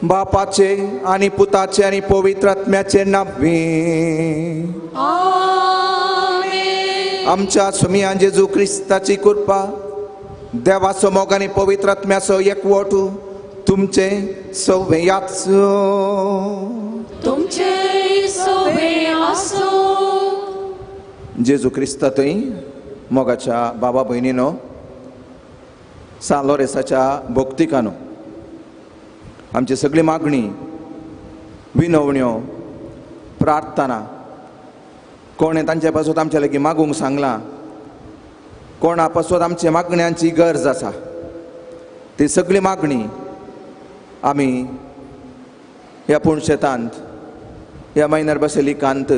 बापाचे आनी पुताचे आनी पवित्र आत्म्याचे नांवे। आमच्या स्वामया जेजू क्रिस्ताची कृपा, देवाचो मोग आनी पवित्र आत्म्याचो एकवट तुमचे सवे आसूं। तुमचे सवे आसूं। जेजू क्रिस्ता थंय मोगाच्या बाबा भयणीनो, सान लोरेसाच्या भक्तिकानो, आमची सगळी मागणी, विनवण्यो, प्रार्थना कोणें तांचे पासून आमच्या लागीं मागूंक सांगलां, कोणा पासून आमच्या मागण्यांची गरज आसा, ती सगळी मागणी आमी ह्या पुणशेतांत, ह्या मायनर बसेलिकांत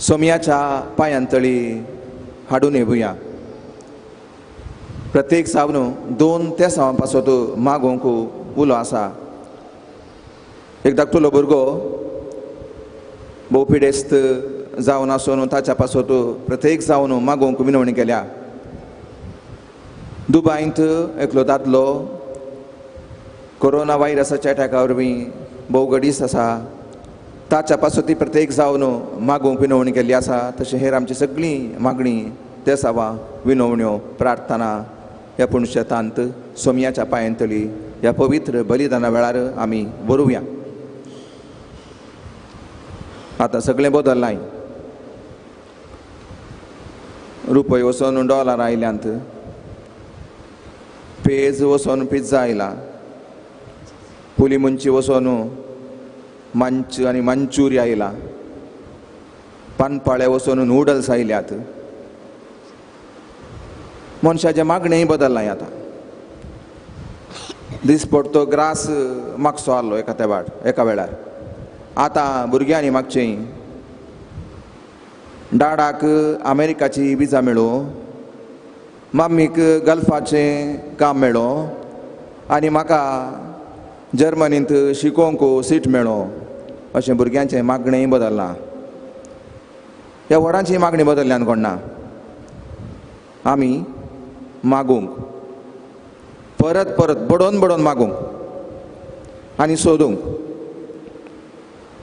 सोमयाच्या पांयांतळी हाडून येवया। प्रत्येक सावन 2 तेसांवां पासत मागूंक उलो आसा। एक धाकटुलो भुरगो भोव पिडेस्त जावन आसून ताच्या पासत प्रत्येक जावन मागूंक विनवणी केल्या। दुबायंत एकलो दादलो कोरोना व्हायरसाच्या अटॅका वरवीं भोव गडीस आसा, ताच्या पासत ती प्रत्येक जावन मागूंक विनवणी केल्ली आसा। तशें हेर आमची सगळीं मागणी, तेसावां, विनवण्यो, प्रार्थना ह्या पुणशेतांत सोमयाच्या पांयांतली ह्या पवित्र बलिदाना वेळार आमी बरोवया। आतां सगळें बदल्लां, रुपय वचोन डॉलर आयल्यांत, पेज वचोन पिझ्झा आयला, पुली मुंची वचोन मांच आनी मंचुरी आयला, पानपाळे वचोन नुडल्स आयल्यात। मनशाचें मागणेंय बदल्लां आतां। दिसपडतो ग्रास मागसो आहलो एका तेवार एका वेळार, आतां भुरग्यांनी मागचें डाडाक अमेरिकाची विजा मेळो, मम्मीक गल्फाचें काम मेळो आनी म्हाका जर्मनींत शिकोवंक सीट मेळो, अशें भुरग्यांचें मागणेंय बदल्लां। ह्या व्हडांची मागणी बदल्ल्यान कोण ना, आमी मागूंक परत परत बडोवन बडोवन मागूंक आनी सोदूंक,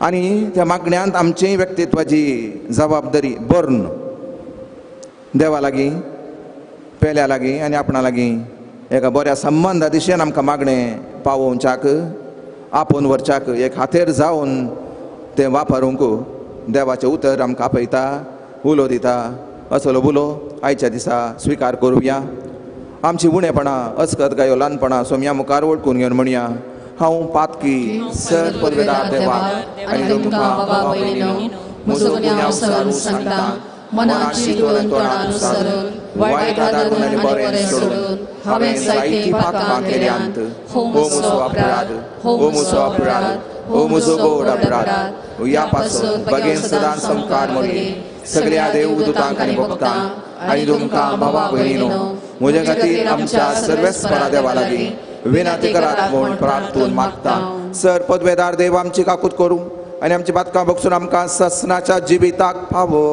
आनी त्या मागण्यांत आमचेय व्यक्तित्वाची जबाबदारी बर्न देवा लागीं, पेल्या लागीं आनी आपणा लागीं एका बऱ्या संबंदा दिशेन आमकां मागणें पावोवच्याक, आपोवन व्हरच्याक एक हातेर जावन तें वापरूंक देवाचें उतर आमकां आपयता, उलो दिता। असलो उलो आयच्या दिसा स्विकार करुया। आमची उणेपणां, अस्कत गायो, ल्हानपणां सोमया मुखार वळखून घेवन म्हणया, हांव पातकी सर पदवेदार देवा आनी तुमकां बाबा भयणीनो म्हजो गुन्यांव सारून सांगता, मनाची तोंडानुसारून वायट आदरून आनी बरें सोडून हांवें जायतीं पातकां केल्यांत। हो म्हजो अपराध, हो म्हजो अपराध, हो म्हजो गोड अपराध। ह्या पासून बगेन सदां संकार मोडये सगळ्या देवदूतांक आनी भक्तांक आनी तुमकां बाबा भयणीनो म्हज्या खातीर आमच्या सर्वेस्परा देवा लागीं विनंती करात म्हूण प्रार्थून मागता। सर पदवेदार देव आमची काकूत करूं आनी आमची पातकां बगसून आमकां ससनाच्या जिविताक पावो।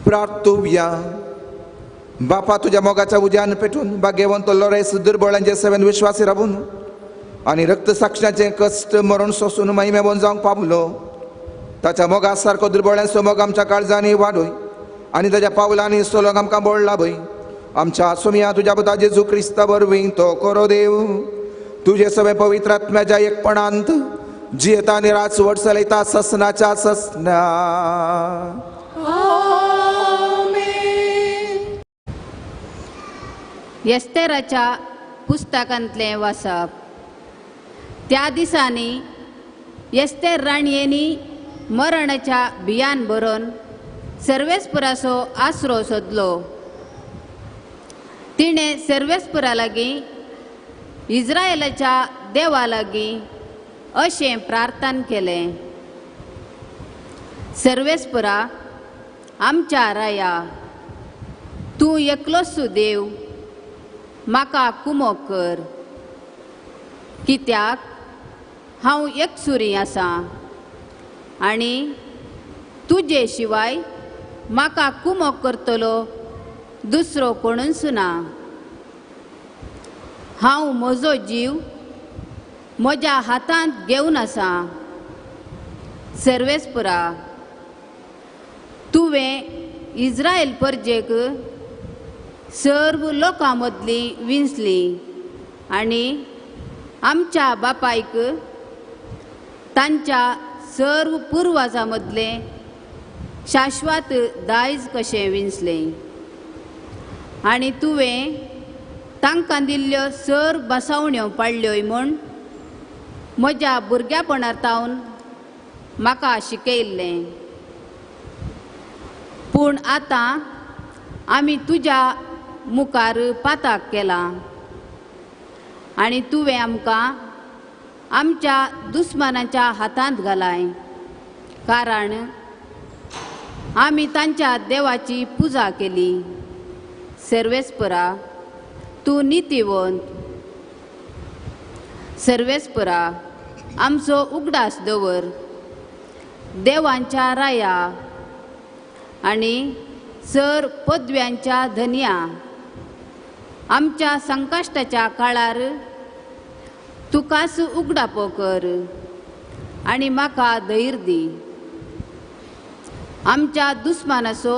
प्रार्थुया। बापा तुझ्या मोगाच्या उज्यान पेटून भाग्यवंत लोरेस दुर्बळांचे सेवेन विश्वासी रावून आनी रक्तसाक्षाचें कश्ट मरण सोसून महिमेवन जावंक पावलो, ताच्या मोगा सारको दुर्बळ्यांचो मोग आमच्या काळजांनी वाडय आनी ताच्या पावलांनी सोलोंक आमकां बळ लाभय। आमच्या सोमया तुज्या पुता जेजू क्रिस्ता वरवीं तो करो देव। तुजे सगळे पवित्र आत्म्याच्या एकपणांत जियेता आनी राजवट चलयता ससनाच्या ससना। एस्तेराच्या पुस्तकांतलें वाचप. त्या दिसांनी एस्तेर राणयेनी मरणाच्या भियान बरोवन सर्वेस्पुराचो आसरो सोदलो. तिणें सर्वेस्पुरा लागीं इस्रायलाच्या देवा लागीं अशें प्रार्थना केलें, सर्वेस्पुरा आमच्या राया, तूं एकलोच देव, म्हाका कुमोक कर, कित्याक हांव एकसुरी आसा आनी तुजे शिवाय म्हाका कुमोक करतलो दुसरो कोणूच ना. हांव म्हजो जीव म्हज्या हातांत घेवन आसा. सर्वेस्पुरा, तुवें इस्रायल परजेक सर्व लोकां मदली विंचली आनी आमच्या बापायक तांच्या सर्व पुर्वाजां मदलें शाश्वत दायज कशें विंचलें आनी तुवें तांकां दिल्ल्यो सर्व बसावण्यो पाडल्योय म्हूण म्हज्या भुरग्यापणार तावन म्हाका शिकयल्लें. पूण आतां आमी तुज्या मुखार पाताक केला आनी तुवें आमकां आमच्या दुस्मानाच्या हातांत घालाय, कारण आमी तांच्या देवाची पुजा केली. सर्वेस्परा, तूं नितीवंत. सर्वेस्परा, आमचो उगडास दवर. देवांच्या राया आनी सर पदव्यांच्या धनया, आमच्या संकश्टाच्या काळार तुकाच उगडापो कर आनी म्हाका धैर्य दी. आमच्या दुस्मानाचो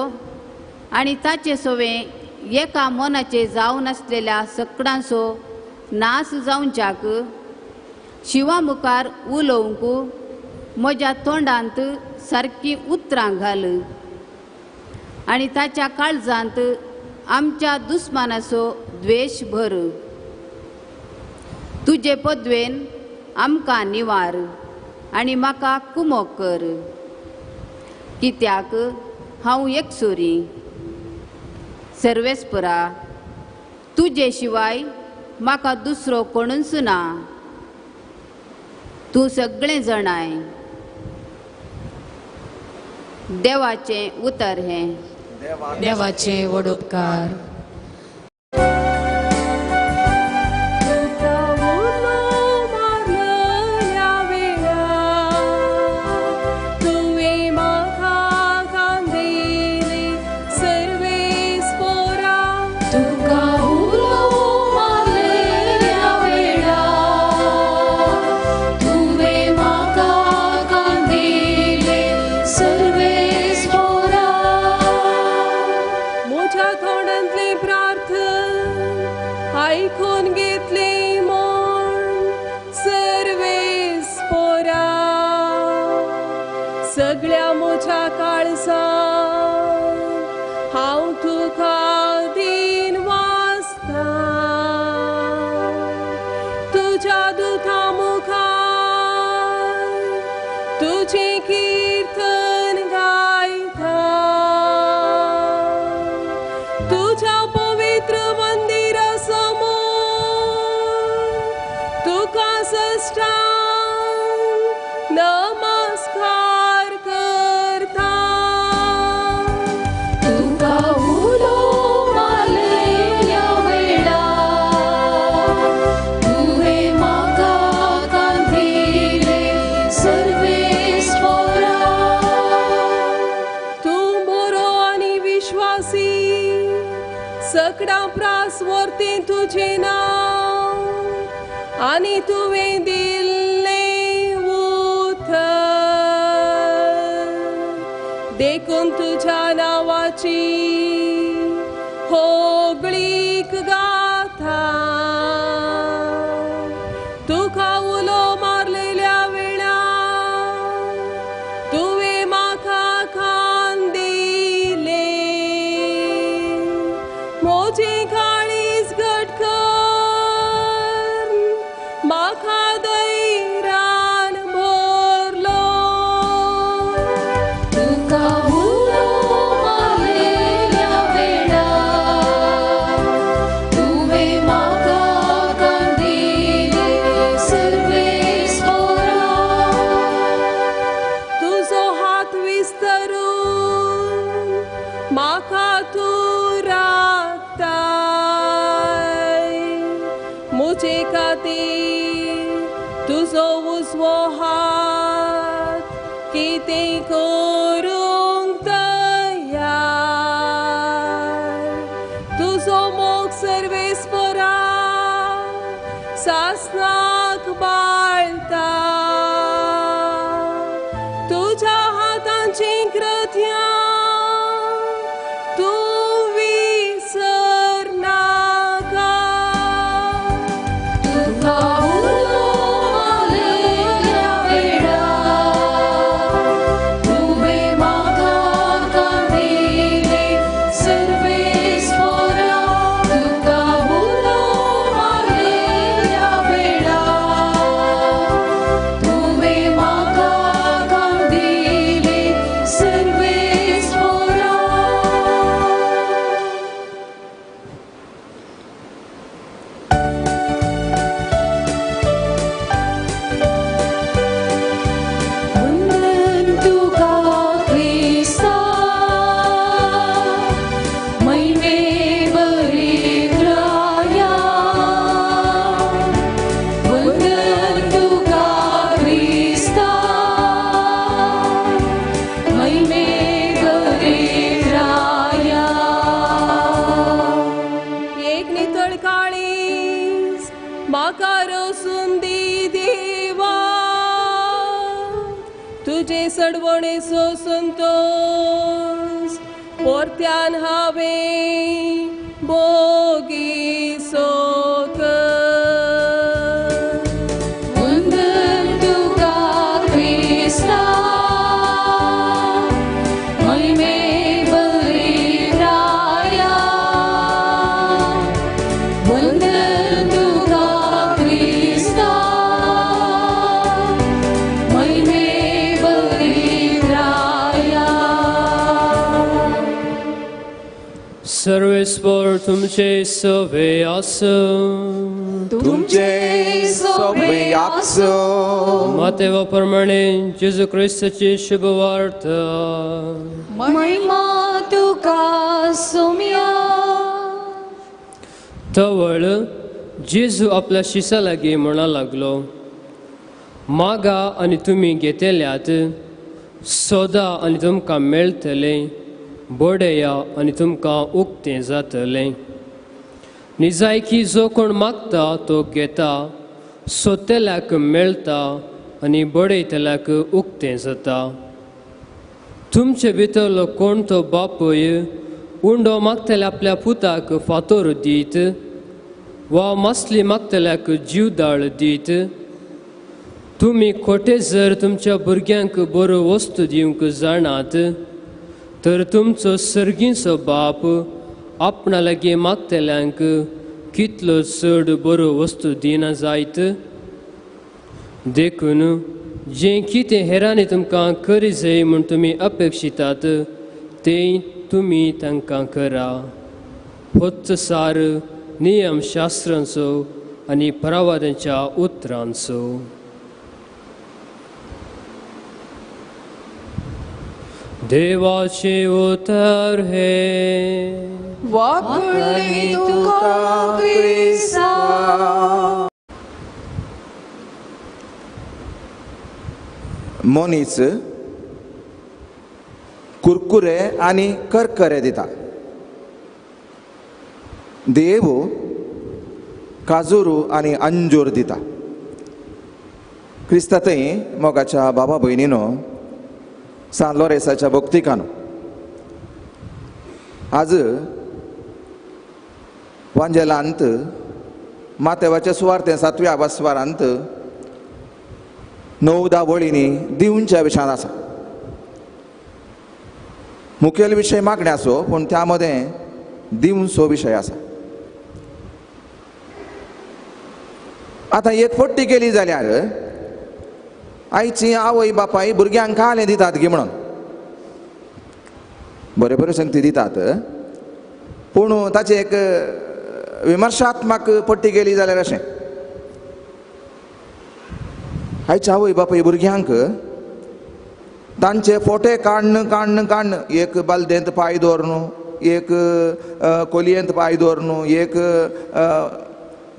आनी ताचे सवें एका मनाचे जावन आसलेल्या सकडांचो नाश जावच्याक शिवा मुखार उलोवंक म्हज्या तोंडांत सारकीं उतरां घाल आनी ताच्या काळजांत आमच्या दुस्मानाचो द्वेश भर. तुजे पदवेन आमकां निवार आनी म्हाका कुमोक कर, कित्याक हांव एकसुरी. सर्वेस्परा, तुजे शिवाय म्हाका दुसरो कोणूच ना. तूं सगळें जाणाय. देवाचें उतर हें. देवाचे व्हड उपकार. सगळ्या म्हज्या काळजान हांव तुका दीन वाचता, तुज्या दुथा मुखार तुजें कीर्तन गायता, तुज्या पवित्र मंदिरा समोर तुका सष्टांग नमस्कार करता. तुका उलो मारलेल्या वेळा तुवें म्हाका कांदिले सर्वेस्परा. तूं बरो आनी विश्वासी, सगळ्यां प्रास वरतें तुजें नांव आनी तुवें दिल्लें उतर, देखून तुज्या नांवाची होगळीक गाथा. तुका उलो मारलेल्या वेळार तुवें म्हाका खान दिलें, म्हजें काळीज घट कर तूं राखताय मुझे खातीर तुजो उजवो हात कितें करूंक तयार तुजो मोग सर्वेस्परा सासनाक बाळता तुज्या हातांची कृत्यां तूं विसरनाका तुका उलो मारलेल्या वेळार तुवें म्हाका कांदिले सर्वेस्परा तुका उलो मारलेल्या वेळार तुवें म्हाका कांदिले सर्वेस्परा. वंदन तुका क्रिस्ता महिमे बरित्राया वंदन तुका क्रिस्ता महिमे बरित्राया. एक नितळ काळीज म्हाका रसून दी देवा तुजे सडवणेचो संतोश परत्यान हांवें भोगिसोक. वंदन तुका क्रिस्ता महिमे बरित्राया वंदन तुका क्रिस्ता महिमे बरित्राया. सर्वेस्पर तुमचे सवे आसं तुमचे सोबे आसो मातेवा प्रमाणे जेजू क्रिस्ताची शुभवार्ता. महिमा तुका सोम्या. तवळ जेजू आपल्या शिसा लागीं म्हणा लागलो, मागा आनी तुमी घेतल्यात, सोदा आनी तुमकां मेळटलें, बडया आनी तुमकां उक्तें जातलें. निजायकी जो कोण मागता तो घेता, सोदतल्याक मेळटा आनी बडयतल्याक उक्तें जाता. तुमचे भितरलो कोण तो बापूय उंडो मागतल्या आपल्या पुताक फातोर दीत वा मासली मागतल्याक जीवदाळ दीत? तुमी खोटे जर तुमच्या भुरग्यांक बऱ्यो वस्तू दिवंक जाणात तर तुमचो सर्गीचो बाप आपणा लागीं मागतल्यांक कितलो चड बऱ्यो वस्तू दिना जायत? देखून जें कितें हेरांनी तुमकां करी जाय म्हूण तुमी अपेक्षितात तें तुमी तांकां करा. होच सार नियमशास्त्रांचो आनी परावाद्यांच्या उतरांचो. देवाचे उतर हे वाकुळ्ळी तुका क्रिस्ता. मनीस कुरकुरे आनी करकरे दिता, देव काजूर आनी अंजूर दिता. क्रिस्ता थंय मोगाच्या बाबा भयणीनो, सान लोरेसाच्या भक्तिकानो, आज वांजेलांत मातेवाच्या सुवार्ते सातव्या वासवारांत 9-10 वळींनी दिवच्या विशयान आसा. मुखेल विशय मागण्याचो, पूण त्या मदें दिवचो विशय आसा. आतां एक पट्टी केली जाल्यार आयची आवय बापाय भुरग्यांक कालें दितात गी म्हणून बरे बऱ्यो संगती दितात, पूण ताचें एक विमर्शात्मक पट्टी केली जाल्यार अशें आयच्या आवय बापाय भुरग्यांक तांचे फोटे काडन काडन काडन एक बालदेंत पांय दवरून एक कोलयेंत पांय दवरून एक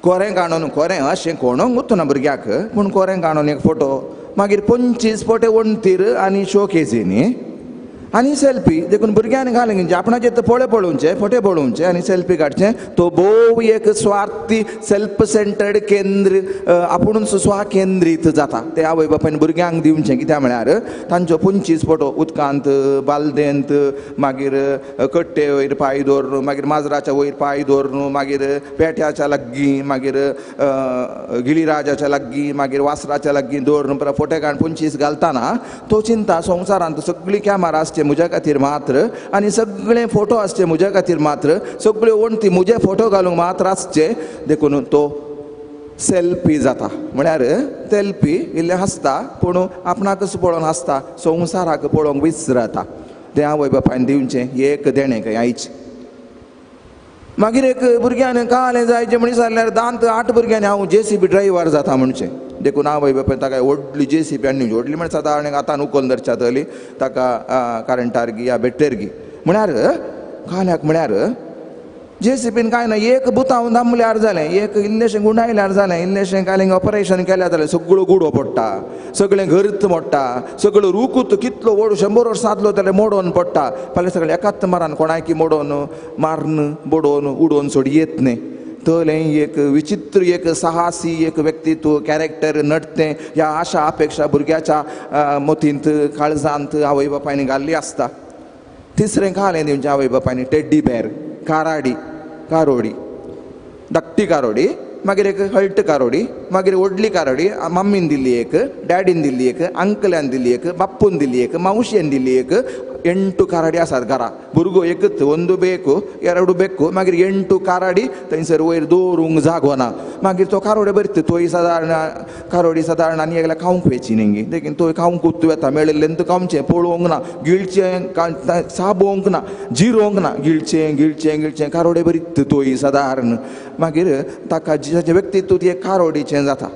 कोरें काणून कोरें अशें कोणूंक उरना भुरग्याक पूण कोरें काणून एक फोटो मागीर 25 फोटे वणटीर आनी शोकेजीनी आनी सेल्फी देखून भुरग्यांनी घालूंक आपणाचे ते पोळे पळोवचे फोटे पळोवचे आनी सेल्फी काडचें तो भोव एक स्वार्थी सेल्फ सेंटर्ड केंद्र आपुणूच स्वकेंद्रीत जाता ते आवय बापायन भुरग्यांक दिवचें कित्याक म्हळ्यार तांचो 25 फोटो उदकांत बालदेंत मागीर कट्टे वयर पांय दवरून मागीर माजराच्या वयर पांय दवरून मागीर पेट्याच्या लागीं मागीर गिळीराजाच्या लागीं मागीर वासराच्या लागीं दवरून परत फोटे काडून 25 घालतना तो चिंता संवसारांत सगळी कॅमेरा आसचे म्हज्या खातीर मात्र आनी सगळे फोटो आसचे म्हज्या खातीर मात्र सगळ्यो वणटी म्हजे फोटो घालूंक मात्र आसचे देखून तो सेल्फी जाता म्हळ्यार सेल्फी इल्लें हांसता पूण आपणाकच पळोवन हांसता संवसाराक पळोवंक विसरता तें आवय बापायन दिवचें एक देणें खंय आयचें मागीर एक भुरग्यान कालें जायचें म्हण विचारल्यार दांत 8 भुरग्यांनी हांव जेसीबी ड्रायव्हर जाता म्हणचें देखून आवय बापायन ताका व्हडली जेसीबी हाडून व्हडली म्हळ्यार सादारण हातान उखलून धरच्या तली ताका करंटार गी या बेट्टेर गी म्हळ्यार काल्याक म्हळ्यार जेसीबीन कांय ना एक बुतांव दामल्यार जालें एक इल्लेशें गुंडायल्यार जालें इल्लेशें कालें ऑपरेशन केल्यार जालें सगळो गुडो पडटा सगळें घरत मोडटा सगळो रुकूत कितलो व्हड 100 वर्सां आसलो जाल्यार मोडोन पडटा फाल्यां सगळें एकाच मारान कोणायकी मोडोन मारून बडोवन उडोवन सोड येत न्ही तलें एक विचित्र एक साहसी एक व्यक्तित्व कॅरेक्टर नटतें ह्या आशा अपेक्षा भुरग्याच्या मतींत काळजांत आवय बापायनी घाल्ली आसता तिसरें घालें दिवचें आवय बापायनी टेड्डी बेर काराडी कारोडी धाकटी कारोडी मागीर एक हळट कारोडी मागीर व्हडली कारोडी मम्मीन दिल्ली एक डॅडीन दिल्ली एक अंकल्यान दिल्ली एक बाप्पून दिल्ली एक मावशेन दिल्ली एक 8 काराडी आसात घरा भुरगो एकच 1 बेकू 2 बेकू मागीर 8 काराडी थंयसर वयर दवरूंक जागो ना मागीर तो कारोडे बरी तोय सादारण कारोडी सादारण आनी एकल्या खावंक वेची न्ही देखून तोय खावंक उत्तू वेता मेळिल्लें तो खावचें पळोवंक ना गिळचें साबोवंक ना जिरोवंक ना गिळचें गिळचें गिळचें कारोडे बरी तोय सादारण मागीर ताका ताचें व्यक्तित्व एक कारोडीचें जाता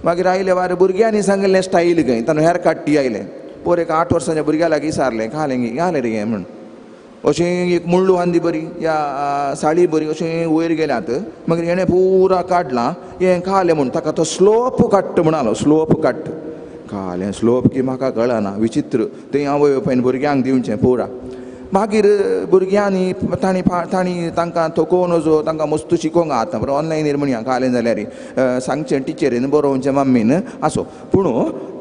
मागीर आयले वार भुरग्यांनी सांगिल्लें स्टायल खंय ताणें हेर काडटी आयलें पोर एक 8 वर्सांच्या भुरग्या लागीं सारलें घालें घालें रे हें म्हण अशें एक मुळ्ळू आंदी बरी या साडी बरी अशें वयर गेल्यात मागीर हेणें पुरा काडलां हें खालें म्हूण ताका तो स्लोप काडटा म्हणालो स्लोप काडटा खालें स्लोप की म्हाका कळना विचित्र तें आवय बापायन भुरग्यांक दिवचें पुरा मागीर भुरग्यांनी तांणी तांणी तांकां थकोवन वचो तांकां मस्त शिकोवंक आतां बरें ऑनलायनीर म्हणया घालें जाल्यार सांगचें टिचरीन बरोवचें मम्मीन आसो पूण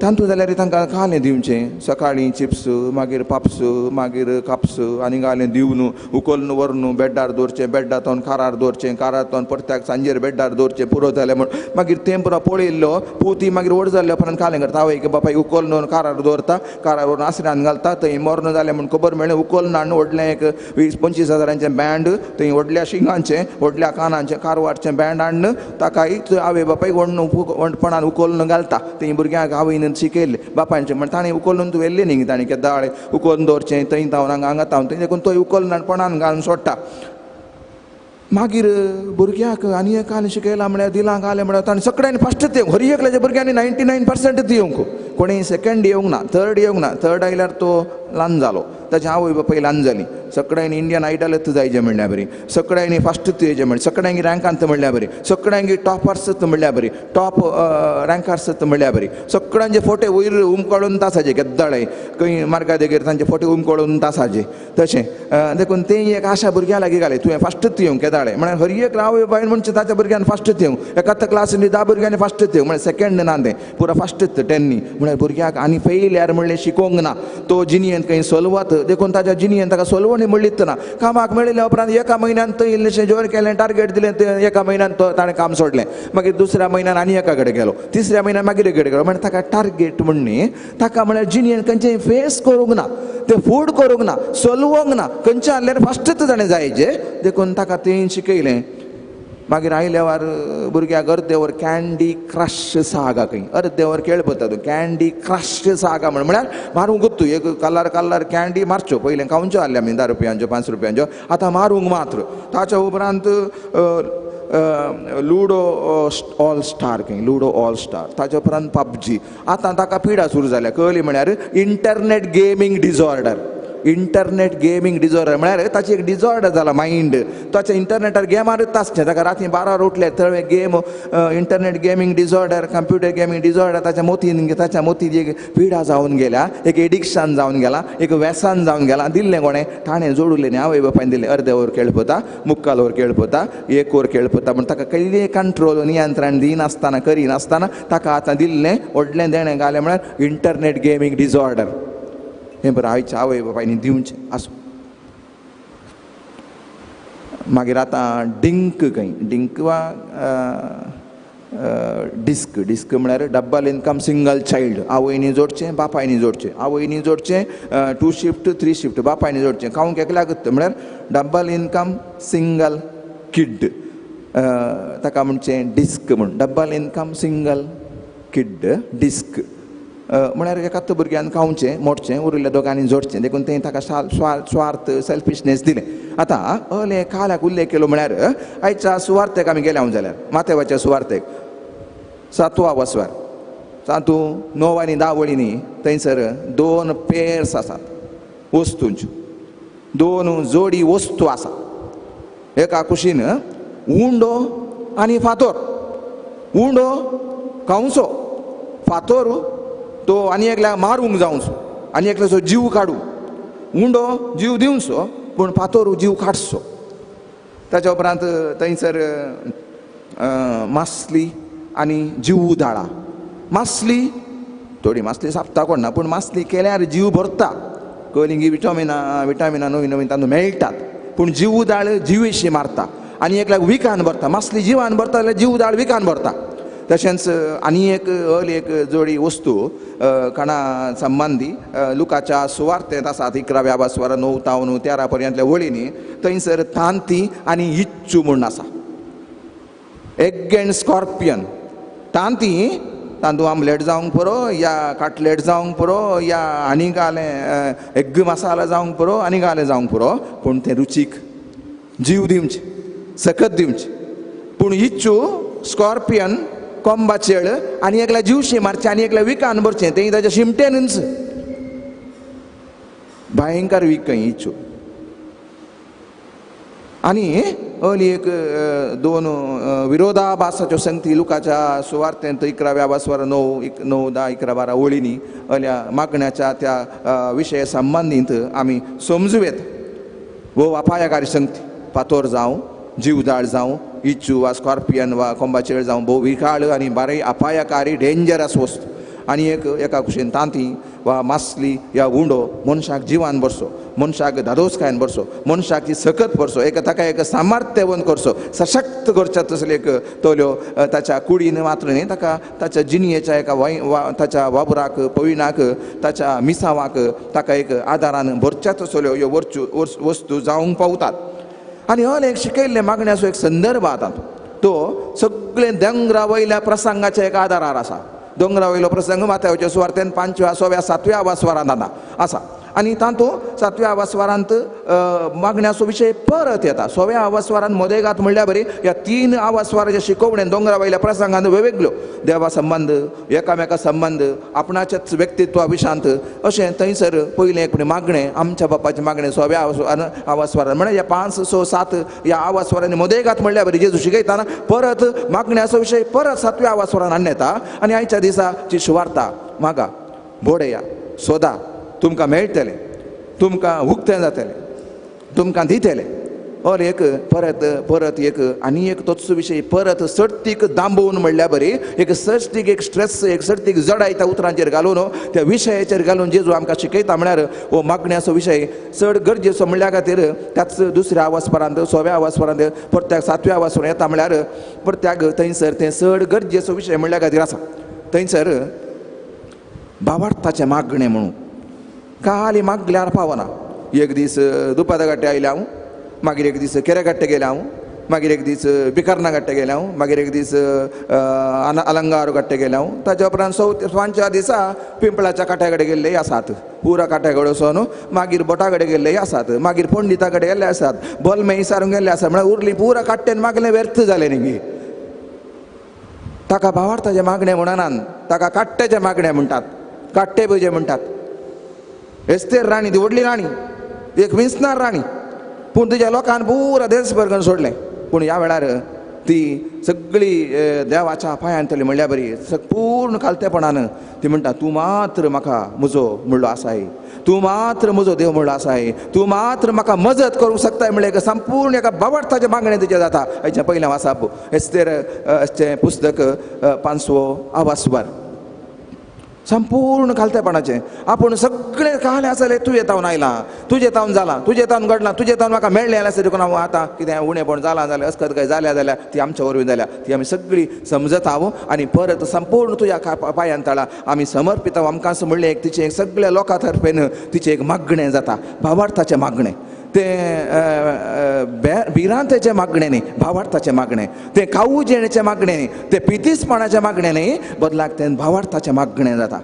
तातूंत जाल्यार तांकां घालें दिवचें सकाळीं चिप्स मागीर पाप्स मागीर काप्स आनी घालें दिवन उखलून व्हरून बेड्डार दवरचें बेड्डा तोन कारार दवरचें कारार तोन परत्याक सांजेर बेड्डार दवरचें पुरो जालें म्हण मागीर तें पुरो पळयल्लो पूती मागीर व्हड जाल्ले उपरांत घालें करता आवय बापाय उखलून कारार दवरता कारार व्हरून आसऱ्यान घालता थंय मर्ण जालें म्हूण खबर मेळ्ळें उखलून हाडून व्हडलें एक 20-25 हजारांचें बँड थंय व्हडल्या शिंगांचें व्हडल्या कानांचें कारवारचें बँड हाडून ताकाय आवय बापायक व्हडपणान उखलून घालता थंय भुरग्यांक आवयन शिकयल्लें बापायचें म्हण ताणें उखलून तूं व्हेल्लें न्ही ताणें केदाळे उखलून दवरचें थंय धांवन हांगा हांगा धांवन थंय देखून तो उखलून पणान घालून सोडटा मागीर भुरग्याक आनी एक घालें शिकयलां म्हळ्यार दिलां घालें म्हळ्यार ताणें सगळ्यांनी फस्ट येवंक हर एकल्याच्या भुरग्यांनी 99% येवंक कोणीय सेकंड येवंक ना थर्ड येवंक ना थर्ड आयल्यार तो ल्हान जालो ताची आवय बापाय ल्हान जाली सगळ्यांनी इंडियन आयडलच जायचें म्हणल्यार बरी सगळ्यांनी फस्ट येयचें म्हणल्यार सगळ्यांनी रँकांत म्हणल्यार बरी सगळ्यांनी टॉपर्स म्हणल्यार बरी टॉप रँकर्स म्हणल्यार बरी सगळ्यांचे फोटे वयर उमकळून तासाचे केद्दाळे खंय मार्गा देगेर तांचे फोटे उमकळून तासाचे तशें देखून तें एक आशा भुरग्यां लागीं घालें तुवें फस्ट येवंक केदाळे म्हळ्यार हर एक आवय बापायन म्हणचें ताच्या भुरग्यान फस्ट येवंक एकाच क्लासीन 10 भुरग्यांनी फस्ट येवंक म्हळ्यार सेकंड ना तें पुरा फस्ट 10नी म्हळ्यार भुरग्याक आनी फेयल्यार म्हणलें शिकोवंक ना तो जिनियन खंय सोलवत देखून ताच्या जिनियन ताका सोलवणी म्हणलीच ना कामाक मेळिल्ल्या उपरांत एका म्हयन्यान थंय इल्लेशें जॉयन केलें टार्गेट दिलें तें एका म्हयन्यान तो ताणें काम सोडलें मागीर दुसऱ्या म्हयन्यान आनी एका कडेन गेलो तिसऱ्या म्हयन्यान मागीर कडेन गेलो म्हळ्यार ताका टार्गेट म्हणणी ताका म्हळ्यार जिनियन खंयचें फेस करूंक ना तें फूड करूंक ना सोलवंक ना खंयचें आहल्यार फस्टच ताणें जायचें देखून ताका तें शिकयलें मागीर आयल्यावर भुरग्याक अर्देवर कँडी क्रश सागा खंय अर्देवर खेळ पळयता तूं कँडी क्रश सागा म्हण म्हळ्यार मारूंक तूं एक कलर कलर कँडी मारच्यो पयलें खावच्यो आहल्या आमी 10 रुपयांच्यो 5 रुपयांच्यो आतां मारूंक मात्र ताच्या उपरांत लुडो ऑल स्टार खंय लुडो ऑल स्टार ताच्या उपरांत पबजी आतां ताका पिडा सुरू जाल्या कळ्ळी म्हळ्यार internet gaming disorder internet gaming disorder म्हळ्यार ताची एक डिजॉर्डर जाला मायंड. ताच्या इंटरनेटार गेमारूच आसचें, ताका राती 12 उठले थंय game, internet gaming disorder, computer gaming disorder ताच्या मोतीन, ताच्या मोतीन एक पिडा जावन गेल्या, एक एडिक्शन जावन गेला, एक व्यसन जावन गेला. दिल्लें कोणें? ताणें जोडुलें न्ही, आवय बापायन दिलें. अर्दे वर खेळपता, मुक्काल वर खेळपता, एक वर खेळपता, पूण ताका कसलें कंट्रोल नियंत्रण दिनासतना करिनासतना ताका आतां दिल्लें व्हडलें देणें घालें म्हळ्यार इंटरनेट गेमींग डिजॉर्डर. हें बरें आयच्या आवय बापायनी दिवचें. आसूं. मागीर आतां डिंक खंय, डिंक वा डिस्क, डिस्क म्हळ्यार डबल इनकम सिंगल चायल्ड. आवयनी जोडचें, बापायनी जोडचें, आवयनी जोडचें 2 शिफ्ट 3 शिफ्ट, बापायनी जोडचें, खावंक एकल्याक म्हळ्यार डबल इनकम सिंगल किड, ताका म्हणचें डिस्क म्हूण. Double income single kid disc म्हळ्यार एकाच भुरग्यान खावचें मोडचें, उरिल्ल्या दोगांनी जोडचें. देखून तें ताका स्वार्थ सेल्फिशनेस दिलें. आतां अले काल्याक उल्लेख केलो म्हळ्यार आयच्या सुवार्थेक आमी गेल्या जाल्यार माथेवाच्या सुवार्थेक 7व्या वसवार तातूंत 9 आनी 10 वळींनी थंयसर 2 पेर्स आसात वस्तूंच्यो, 2 जोडी वस्तू आसा. एका कुशीन उंडो आनी फातोर. उंडो खावचो, फातोर तो आनी एकल्याक मारूंक जावचो, आनी एकल्याचो जीव काडूं. उंडो जीव दिवचो पूण फातोर जीव काडचो. ताच्या उपरांत थंयसर मासली आनी जीव दाळा. मासली थोडी मासली सापता कोण ना, पूण मासली केल्यार जीव भरता, कलिंगी विटामिनां विटामिनां नवीं नवीं तातूंत मेळटात. पूण जीव दाळ जिवेशी मारता आनी एकल्याक विकान भरता. मासली जिवान भरता जाल्यार जीव दाळ विकान भरता. तशेंच आनी एक अल एक जोडी वस्तू खाणा संबंदी लुकाच्या सुवार्थेंत आसात 11व्या वासवार 9 तावन 13 पर्यंतल्या वळींनी. थंयसर तांती आनी इच्चू म्हूण आसा. Egg and scorpion. तांती तांदूळ आमलेट जावंक पुरो, या काटलेट जावंक पुरो, या आनी घालें एग मसाला जावंक पुरो, आनी घालें जावंक पुरो, पूण तें रुचीक जीव दिवचें, सकत दिवचें. पूण इच्चू स्कॉर्पियन कोंबाचेळ आनी एकल्या जिवशें मारचें आनी एकल्या विकान भरचें, तें ताच्या शिमटेनूच भयंकर वीक खंय इच्चू. आनी अली एक 2 विरोधाभासाच्यो संगती लुकाच्या सुवार्थेंत 11व्या वासवार 9, 9, 10, 11, 12 वळींनी अल्या मागण्याच्या त्या विशय संबंदीत आमी समजूं येता. वो अपायकारी संगती, फातोर जावं, जीवदाळ जावं, इच्चू वा स्कॉर्पियन वा कोंबाचेळ जावं, भोव विखाळ आनी बारी अपायकारी डेंजरस वस्तू. आनी एक एका कुशीन तांती वा मासली या उंडो मनशाक जिवान भरसो, मनशाक धादोसकायन भरसो, मनशाक सकत भरसो, एक ताका एक सामर्थ्यवंत करचो, सशक्त करच्या तसले एक तोल्यो ताच्या कुडीन मात्र न्ही, ताका ताच्या जिणयेच्या एका ताच्या वाबराक पविणाक ताच्या मिसावाक ताका एक आदारान भरच्या तसल्यो ह्यो वस्तू जावंक पावतात. आनी हल एक शिकयल्ले मागण्याचो एक संदर्भ आतां तो सगळे दोंगरा वयल्या प्रसंगाच्या एका आदारार आसा. दोंगरा वयलो प्रसंग माथ्यावच्या सुवार्थेन 5व्या 6व्या 7व्या वासवारांत आसा. आनी तातूंत 7व्या आवासवारांत मागण्याचो विशय परत येता. 6व्या आवासवारांत मदेगात म्हणल्यार बरी ह्या 3 आवासवाराच्या शिकोवणेन दोंगरा वयल्या प्रसंगान वेगवेगळ्यो देवा संबंद, एकामेका संबंद, आपणाच्याच व्यक्तित्वा विशांत अशें थंयसर पयलें एक मागणें आमच्या बापाचें मागणें 6व्या आवासवारान म्हळ्यार ह्या 5, 6, 7 ह्या आवासवारांनी मदेगात म्हणल्यार बरी जेजू शिकयतना परत मागण्याचो विशय परत 7व्या आवासवारान हाडून येता. आनी आयच्या दिसाची सुवार्ता मागा, बोडया, सोदा, तुमकां मेळटलें, तुमकां उक्तें जातलें, तुमकां दितलें. और एक परत परत एक आनी एक तोच विशय परत सर्तीक दांबोवन म्हणल्यार बरी एक सर्तीक एक स्ट्रेस एक सर्तीक जडाय त्या उतरांचेर घालून त्या विशयाचेर घालून जेजू आमकां शिकयता म्हळ्यार हो मागण्याचो विशय चड गरजेचो म्हणल्या खातीर त्याच दुसऱ्या आवासपरांत 6व्या आवासपरांत परत्याक 7व्या आवासपरांत येता म्हळ्यार परत्याक थंयसर तें चड गरजेचो विशय म्हणल्या खातीर आसा. थंयसर बाबार्थाचें मागणें म्हणून काली मागल्यार पावना. एक दीस दुपादा गाटे आयले हांव, मागीर एक दीस केरेगाट्टे गेले हांव, मागीर एक दीस बिकर्ना गाट्टे गेले हांव, मागीर एक दीस अलंगार गाट्टे गेले हांव, ताच्या उपरांत 5व्या दिसा पिंपळाच्या काट्या कडेन गेल्ले आसात, पुरा काट्या कडेन वचून मागीर बोटा कडेन गेल्ले आसात, मागीर पंडिता कडेन गेल्ले आसात, बलमे सारूंक गेल्ले आसात, म्हळ्यार उरली पुरा काट्टेन मागलें व्यर्थ जालें न्ही. ताका भावार्थाचें मागणें म्हणनात, ताका काट्ट्याचें मागणें म्हणटात, काट्टे पुजे म्हणटात. एस्तेर राणी ती व्हडली राणी, एक विंचणार राणी, पूण तुज्या लोकान पुरा देशभर सोडलें. पूण ह्या वेळार ती सगळी देवाच्या पांयान तली म्हणल्या बरी पूर्ण खालतेपणान ती म्हणटा, तूं मात्र म्हाका म्हजो म्हणलो आसाय, तूं मात्र म्हजो देव म्हणलो आसाय, तूं मात्र म्हाका मजत करूंक शकताय म्हणलें एका संपूर्ण एका बावडताचें मागणें तिचें जाता. हेचें पयलें वाचप एस्तेर हेचें पुस्तक 5वो आवासवार. संपूर्ण खालतेपणाचें आपूण सगळें कालें आसलें तुजें तावन आयलां, तुजें तावन जालां, तुजें तावन घडलां, तुजें तावन म्हाका मेळ्ळें आसलें देखून हांव आतां कितें उणेपण जालां जाल्यार अस्कत काय जाल्या जाल्यार ती आमच्या वरवीं जाल्या, ती आमी सगळी समजत हांव आनी परत संपूर्ण तुज्या पांयान तळा आमी समर्पित हांव. आमकां म्हणलें एक तिचें सगळ्या लोकां तर्फेन तिचें एक मागणें जाता, भावार्थाचें मागणें, तें भिरांतेचें मागणें न्ही, भावार्थाचें मागणें, तें कावजेणेचें मागणें न्ही, तें पितीसपणाचें मागणें न्ही, बदलाक तें भावार्थाचें मागणें जाता.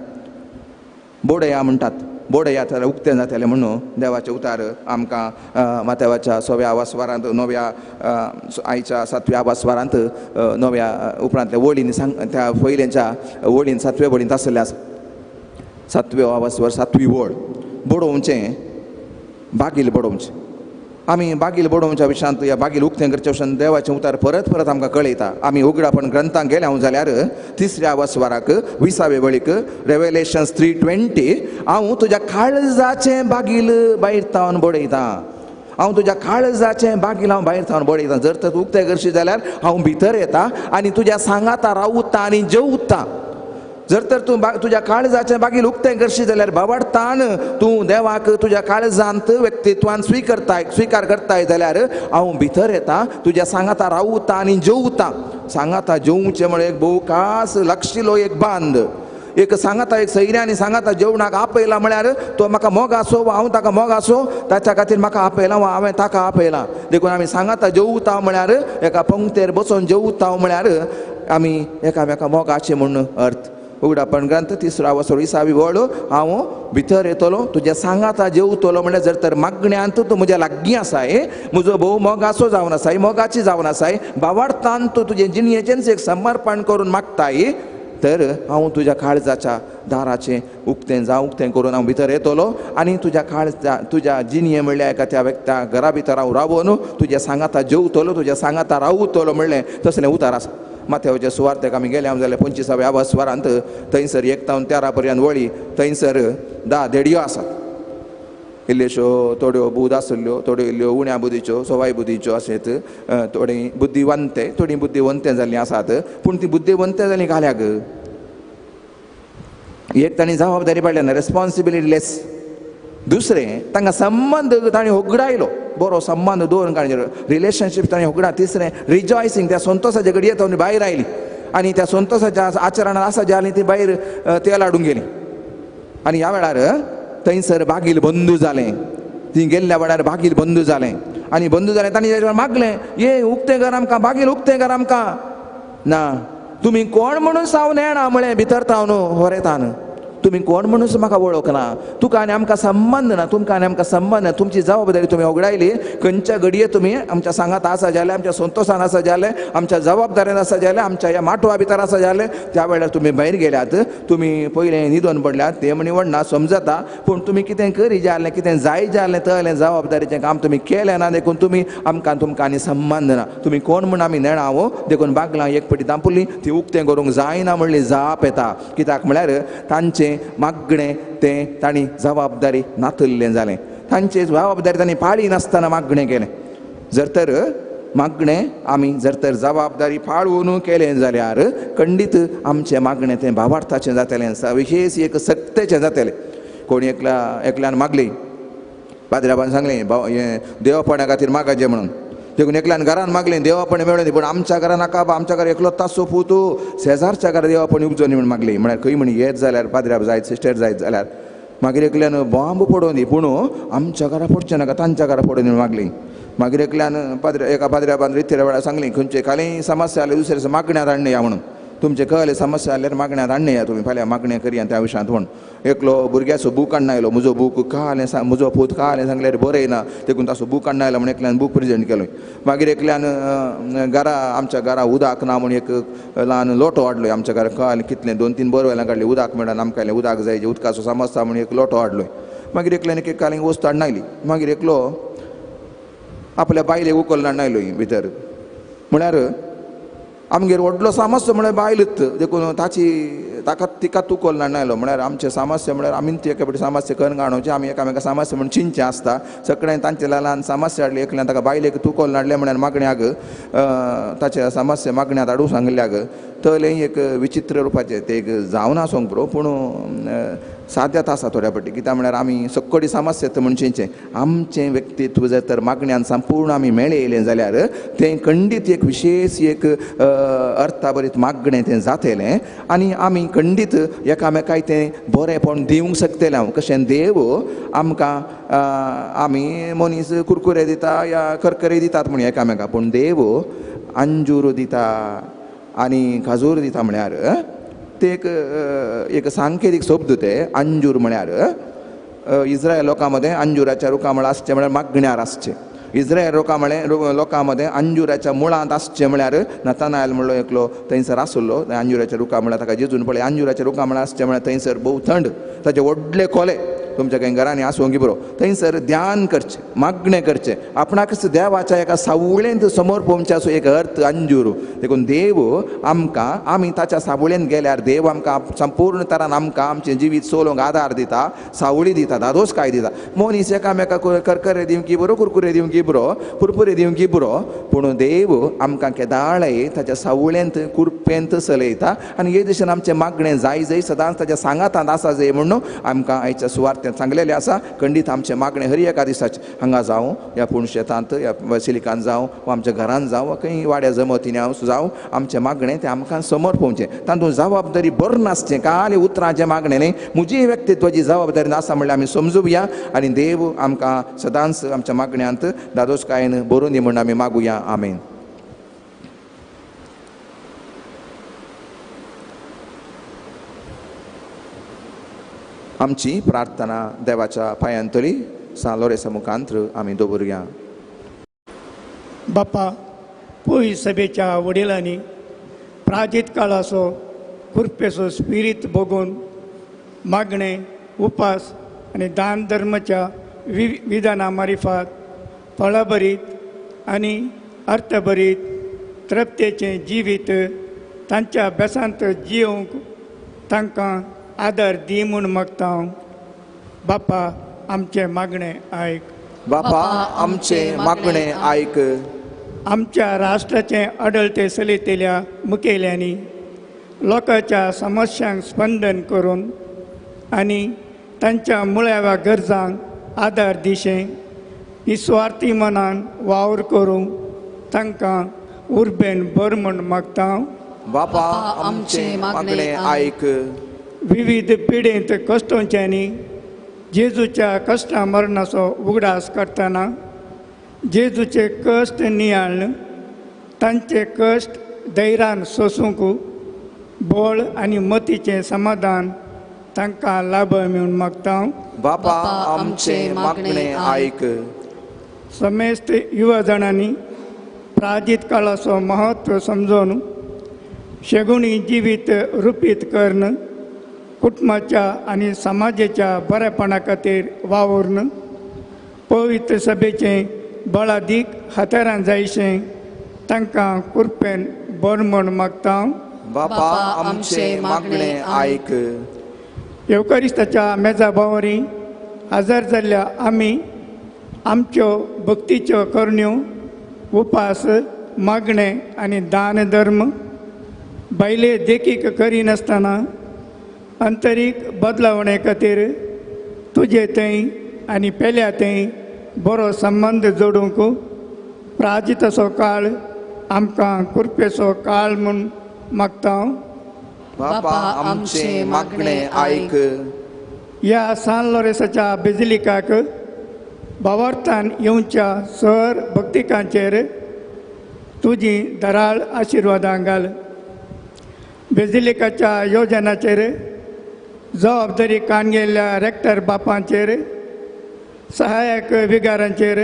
बोडया म्हणटात, बोडया जाल्यार उक्तें जातलें म्हणून देवाचें उतार आमकां माथ्यावाच्या 6व्या आवासवारांत, 9व्या आयच्या 7व्या आवासवारांत 9व्या उपरांतल्या वळींनी सांग, त्या पयल्यांच्या वळीन 7व्या वळींत आसलें आसा. 7व्यो आवासवार 7वी वळ, बडोवचें बागील बडोवचें. आमी बागील बडोवच्या विशयांत ह्या बागील उक्तें करच्या विशयांत देवाचें उतार परत परत आमकां कळयता. आमी उगडापण ग्रंथांक गेले हांव जाल्यार 3ऱ्या आवासवाराक 20वे वळीक रेवेलेशन्स 3:20, हांव तुज्या काळजाचें बागील भायर तावन बडयतां, हांव तुज्या काळजाचें बागील हांव भायर तावन बडयतां, जर तर उक्तें करशी जाल्यार हांव भितर येता आनी तुज्या सांगाता रावता आनी जेवता. जर तर तूं तुज्या काळजाचें बागील उक्तें करशी जाल्यार बावडतान तूं देवाक तुज्या काळजांत व्यक्तित्वान स्वीकारताय, स्विकार करताय जाल्यार हांव भितर येता, तुज्या सांगाता रावता आनी जेवता. सांगाता जेवचें म्हळ्यार एक भोव खास लागशिलो एक बांद, एक सांगाता एक सैऱ्यांनी सांगाता जेवणाक आपयला म्हळ्यार तो म्हाका मोग आसो वा हांव ताका मोग आसो, ताच्या खातीर म्हाका आपयला वा हांवें ताका आपयला. देखून आमी सांगाता जेवता म्हळ्यार एका पंक्तेर बसून जेवता म्हळ्यार आमी एकामेका मोगाचें म्हूण अर्थ. उगडापण ग्रंथ 3रो आवासवार 20वी वळ, हांव भितर येतलो तुज्या सांगाता जेवतलो म्हळ्यार जर तर मागण्यांत तूं म्हज्या लागीं आसाय, म्हजो भोव मोगाचो जावन आसाय, मोगाची जावन आसाय, बावार्थान तूं तुजें जिणयेचेंच एक समर्पण करून मागताय, तर हांव तुज्या काळजाच्या दाराचें उक्तें जावं उक्तें करून हांव भितर येतलो आनी तुज्या काळजा तुज्या जिणये म्हणल्यार एका त्या व्यक्ता घरा भितर हांव रावून तुज्या सांगाता जेवतलो, तुज्या सांगाता रावतलो म्हणलें तसलें उतार आसा. माथ्यावच्या सुवार्तेक आमी गेले हांव जाल्यार 25व्या आवासवारांत थंयसर 1 तावन 13 पर्यंत वळी, थंयसर 10 धेडयो आसात. इल्ल्योश्यो थोड्यो बूद आसल्ल्यो, थोड्यो इल्ल्यो उण्या बुद्धीच्यो, सवाय बुद्धीच्यो अशेंच, थोडी बुद्धिवंते, थोडी बुद्धिवंते जाल्लीं आसात. पूण ती बुद्धिवंते जालीं घाल्याक एक तांणी जबाबदारी पाडल्या ना, रेस्पॉन्सिबिलिटी लेस. दुसरें तांकां संबंद तांणी होगडायलो, बरो संबंद दवरून काडले, रिलेशनशीप तांणी होगडा. तिसरें रिजॉयसींग, त्या संतोसाच्या घडये तांणी भायर आयली आनी त्या संतोसाच्या आचरणान आसा जाली ती भायर तेल हाडूंक गेली. आनी ह्या वेळार थंयसर बागील बंदू जालें, ती गेल्ल्या वेळार बागील बंदू जालें आनी बंदू जालें तांणी मागलें, ये उक्तें कर आमकां, बागील उक्तें कर आमकां. ना तुमी कोण म्हणून सावन येणा म्हळें भितर तावन होरेतान, तुमी कोण म्हणून म्हाका वळखना, तुका आनी आमकां संबंद ना, तुमकां आनी आमकां संबंद ना, तुमची जबाबदारी तुमी होगडायली. खंयच्या घडये तुमी आमच्या सांगात आसा जालें, आमच्या संतोशान आसा जालें, आमच्या जबाबदारेन आसा जालें, आमच्या ह्या माटवा भितर आसा जालें, त्या वेळार तुमी भायर गेल्यात, तुमी पयलें न्हिदोन पडल्यात, तें म्हणी वडना समजता, पूण तुमी कितें करी जालें, कितें जाय जालें तलें जबाबदारीचें काम तुमी केलें ना, देखून तुमी आमकां तुमकां आनी संबंद ना, तुमी कोण म्हूण आमी नेणा हो. देखून बागलां एक पटी दांपुली ती उक्तें करूंक जायना म्हणली जाप येता. कित्याक म्हळ्यार तांचें मागणें तें तांणी जबाबदारी नातल्लें जालें, तांचे जबाबदारी तांणी पाळी नासतना मागणें केलें. जर तर मागणें आमी जर तर जबाबदारी पाळून केलें जाल्यार खंडीत आमचें मागणें तें भावार्थाचें जातलें, विशेश एक सक्तेचें जातलें. कोणी एकल्यान मागली, पाद्र्याबान सांगलें हें देवपणा खातीर मागाचें म्हणून, देखून एकल्यान घरान मागलें देवापण मेळूं दी, पूण आमच्या घरान नाका, आमच्या घरा एकलो तासो पूत शेजारच्या घरा देवापण उपजोनी म्हूण मागली. म्हळ्यार खंय म्हण येत जाल्यार पाद्र्याब जायत सिस्टर जायत जाल्यार मागीर एकल्यान बॉम्ब पडोवन दी, पूण आमच्या घरा पडचें नाका, तांच्या घरा पडोवन दी म्हूण मागली. मागीर एकल्यान एका पाद्र्याबान रित्या वेळार सांगली खंयचे कालय समस्या आसली दुसरे मागण्यांत हाडणें या म्हणून, तुमचे कहले समस्या आसल्यार मागण्यांत हाडणें या, तुमी फाल्यां मागणें करया त्या विशयांत म्हूण. एकलो भुरग्याचो बूक काडून आयलो, म्हजो बूक कालें म्हजो पूत कालें सांगल्यार बरयना, देखून ताचो बूक काडून आयलो म्हूण एकल्यान बूक प्रेजेंट केलो. मागीर एकल्यान घरा आमच्या घरा उदक ना म्हूण एक ल्हान लोटो हाडलो, आमच्या घरा काल कितलें 2-3 बोरवेलां काडली, उदक मेळना आमकां, उदक जाय, उदकाचो समस्या म्हूण एक लोटो हाडलो. मागीर एकल्यान एक कालींग वस्तू हाडून आयली. मागीर एकलो आपल्या बायलेक उखलून हाडून आयलो भितर. म्हळ्यार आमगेर व्हडलो समस्या म्हळ्यार बायलूच, देखून ताची ताका तिका उखलून हाडून आयलो. म्हळ्यार आमचें समस्या म्हळ्यार आमी ती एका फावटी समस्या करून काडोवचें, आमी एकामेका समस्या म्हूण चिंतचें आसता. सगळ्यान तांचे ल्हान समस्या हाडली, एकल्यान ताका बायलेक उखलून हाडलें म्हळ्यार मागण्याक ताच्या समस्या मागण्याक हाडूंक सांगिल्ल्याक तलें एक विचित्र रुपाचें तें एक जावन आसूंक पुरो, पूण साद्यात आसा थोड्या फावटी. कित्याक म्हळ्यार आमी सक्कडी समस्या म्हूण चिंतचें. आमचें व्यक्तित्व जर तर मागण्यान संपूर्ण आमी मेळयलें जाल्यार तें खंडीत एक विशेश एक अर्थाभरीत मागणें तें जातलें आनी आमी खंडीत एकामेकाय तें बरेंपण दिवंक शकतलें. हांव कशें देव आमकां आमी मनीस कुरकुरे दिता या करकरे दितात म्हूण एकामेका, पूण देव अंजूर दिता आनी खाजूर दिता. म्हळ्यार ते एक एक सांकेतीक शब्द ते अंजूर म्हळ्यार इस्रायल लोकां मदें अंजुराच्या रुखा म्हळ्यार आसचें म्हळ्यार मागण्यार आसचें. इस्रायल लोकां म्हळें लोकां मदें अंजुराच्या मुळांत आसचें म्हळ्यार नतानायल म्हणलो एकलो थंयसर आसलो, अंजुराच्या रुखा म्हळ्यार ताका जेजून पळय अंजुराच्या रुखा म्हळ्यार आसचें म्हळ्यार थंयसर भोव थंड, ताचे व्हडले खोले तुमच्या कांय घरांनी आसूंक बरो, थंयसर ध्यान करचें, मागणें करचें, आपणाकच देवाच्या एका सावळेंत समोर पोवचें असो एक अर्थ अंजूर. देखून देव आमकां आमी ताच्या सावळेंत गेल्यार देव आमकां संपूर्ण तरान आमकां आमचें जिवीत चलोवंक आदार दिता, सावळी दिता, धादोसकाय दिता. मनीस एकामेका करकरे दिवंक बरो, कुरकुरे दिवंक बरो, पुरपुरे दिवंक बरो, पूण देव आमकां केदाळय ताच्या सावळेंत कुरपेंत चलयता आनी हे दिशेन आमचें मागणें जाय जाय सदांच ताच्या सांगातांत आसा जाय म्हणून आमकां आयच्या सुवार्थ सांगलेलें आसा. खंडीत आमचें मागणें हर एका दिसाचें हांगा जावं, ह्या पूण शेतांत, ह्या बसिलिकान जावं, वा आमच्या घरान जावं, वा खंय वाड्या जमतीन जावं, आमचें मागणें तें आमकां समोर पोवचें, तातूंत जबाबदारी बरी नासचें. काली उतरांचें मागणें न्ही, म्हजी व्यक्तित्वाची जबाबदारी नासा म्हणल्यार आमी समजुया आनी देव आमकां सदांच आमच्या मागण्यांत धादोसकायेन भरून दी म्हूण आमी मागुया. आमेन. आमची प्रार्थना देवाच्या पायांतली सान लोरेसा मुखांत्र आमी दवरुया. बापा, पोय सभेच्या वडिलांनी प्राजीत काळाचो कृपेचो स्पिरीत भोगून मागणें, उपास आनी दान धर्माच्या विधाना मारिफात फळाभरीत आनी अर्थभरीत तृप्तेचें जिवीत तांच्या अभ्यासांत जियोवंक तांकां आदार दी म्हूण मागता. बापा आमचें मागणें आयक. बापा आमचें मागणें आयक. आमच्या राष्ट्राचें आडळते चलयतल्या मुखेल्यांनी लोकांच्या समस्यांक स्पंदन करून आनी तांच्या मुळाव्या गरजांक आदार दिशें निस्वार्थी मनान वावर करूंक तांकां उर्बेन बर म्हूण मागता. बापा आमचें मागणें आयक. विविध पिडेंत कश्टोंच्यांनी जेजूच्या कश्टा मरणाचो उगडास करतना जेजूचे कश्ट नियाळ्ळ तांचे कश्ट धैर्यान सोसूंक बळ आनी मतीचें समाधान तांकां लाभ म्हूण मागता. बापा आमचें मागणें आयक. समेस्त युवा जाणांनी प्राजीत काळाचो म्हत्व समजून शेगुणी जिवीत रुपीत करून कुटुंबाच्या आनी समाजाच्या बरेपणा खातीर वावुरून पवित्र सभेचें बळादीक हतेरान जायशें तांकां कृपेन बर म्हूण मागता. बापा आमचें मागणें आयक. येवकारिस्ताच्या मेजा भावरी हजर जाल्ल्या आमी आमच्यो भक्तीच्यो करण्यो, उपास, मागणें आनी दान धर्म बायले देखीक करिनासतना अंतरीक बदलावणे खातीर तुजे थंय आनी पेल्या थंय बरो संबंद जोडूंक प्राजिताचो काळ आमकां कृपेचो काळ म्हूण मागता. बापा आमचें मागणें आयक. ह्या सान लोरेसाच्या बेजिलिकाक भावार्थान येवच्या सर भक्तिकांचेर तुजी दराळ आशिर्वादां घाल. बेजिलिकाच्या योजनाचेर जबाबदारी कान गेल्ल्या रेक्टर बापांचेर, सहायक विगारांचेर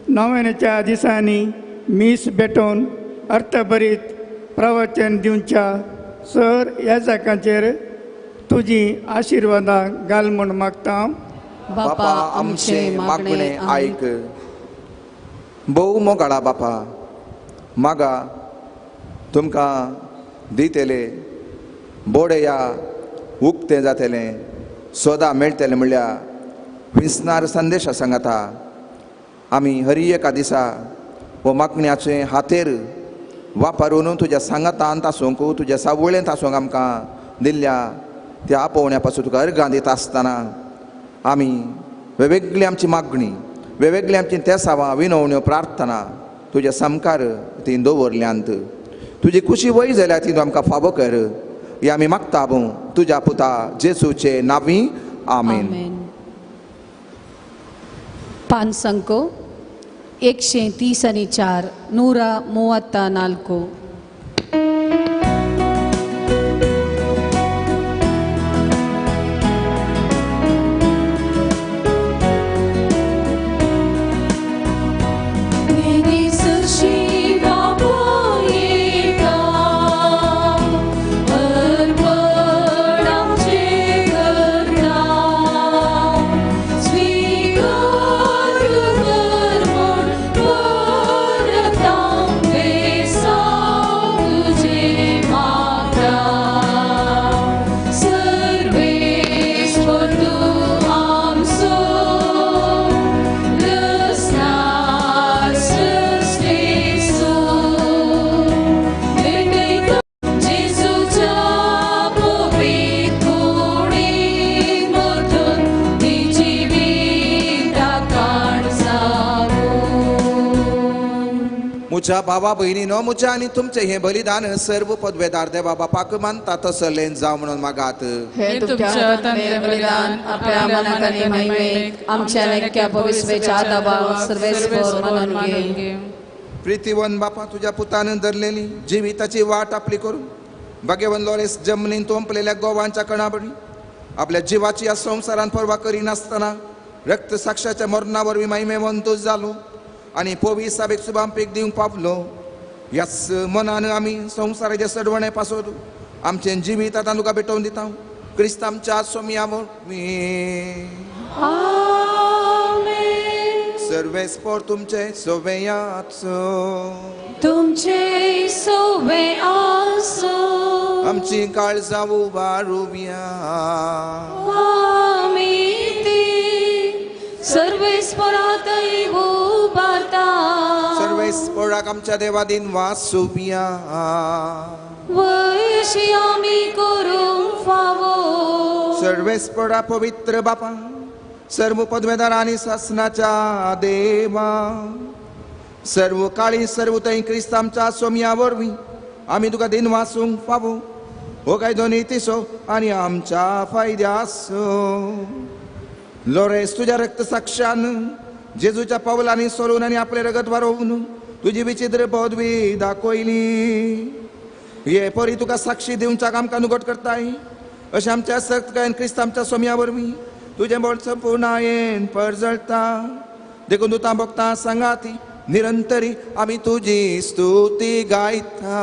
नव्याच्या दिसांनी मीस भेटोवन अर्थभरीत प्रवचन दिवच्या सर याजकांचेर तुजी आशिर्वादां घाल म्हूण मागता. बापा आमचें मागणें आयक. भोव मोगाळा बापा, मागा तुमकां दितले बोडया उक्तें जातलें, सोदा मेळटलें म्हणल्यार विसनार संदेशा सांगता. आमी हरी एका दिसा हो मागण्याचे हातेर वापरून तुज्या सांगातांत आसूंक, तुज्या सावळेंत आसूंक आमकां दिल्ल्या त्या आपोवण्या पासून तुका अर्गां दिता आसतना आमी वेगवेगळी आमची मागणी, वेगवेगळी आमची तेसावां, विनवण्यो, प्रार्थना तुज्या सामकार ती दवरल्यांत. तुजी खुशी वय जाल्यार ती तूं आमकां फावो कर, ही आमी मागता बू तुज्या पुता जेसूचे नांवी, आमेन. पांच अंको 134, 134. म्हज्या भावा भयणीनो, म्हज्या आनी तुमचें हें बलिदान सर्व पदवेदार देवा बापाक मानता तसलें जावं म्हणून मागात. हे तुमच्या हातांतलें बलिदान आपल्या मनाक आनी महिमेक आमच्या नेक्या भविष्याच्या दावा सर्वेस्पर मानून घे. प्रितीवन बापा, तुज्या पुतान धरलेली जिविताची वाट आपली करून भाग्यवन लॉरेस जमनीन तोंपलेल्या गोवांच्या कणाबडी आपल्या जिवाची ह्या संवसारान पर्वा करिनासतना रक्त साक्षाच्या मरणा वरवीं महिमेवंत जालो आनी पोवी साबेक सुबांपीक दिवंक पावलो. ह्याच मनान आमी संवसाराचे सडवणे पासत आमचें जिवीत आतां तुका भेटोवन दिता, क्रिस्त आमच्या सोमया वरवीं. सर्वेस्पर तुमचे सोवेयाचो, तुमचे सोवे आसो, आमची काळजां उबारुया. आमी ती सर्वेस्परातय उबारता. सर्वेस्पराक आमच्या देवा दिन वासुया. वयशी आमी करूंक फावो. सर्वेस्परा पवित्र बापा, सर्व पदवेदार आनी सासनाच्या देवा, सर्व काळी सर्व थंय क्रिस्त आमच्या सोमया वरवीं आमी तुका दिन वासूंक फावो. हो कायदो नितीचो आनी आमच्या फायद्याचो. लोरेस तुज्या रक्त साक्षान जेजूच्या पावलांनी सोलून आनी आपलें रगत वारोवन तुजी विचित्र पदवी दाखयली. हे परी तुका साक्षी दिवच्याक आमकां नुगट करताय, अशें आमच्या सक्त क्रिस्त आमच्या सोमया वरवीं तुजें बोट संपुर्णायेन परजळटा. देखून तुका भोगता सांगाती निरंतरी आमी तुजी स्तुती गायता.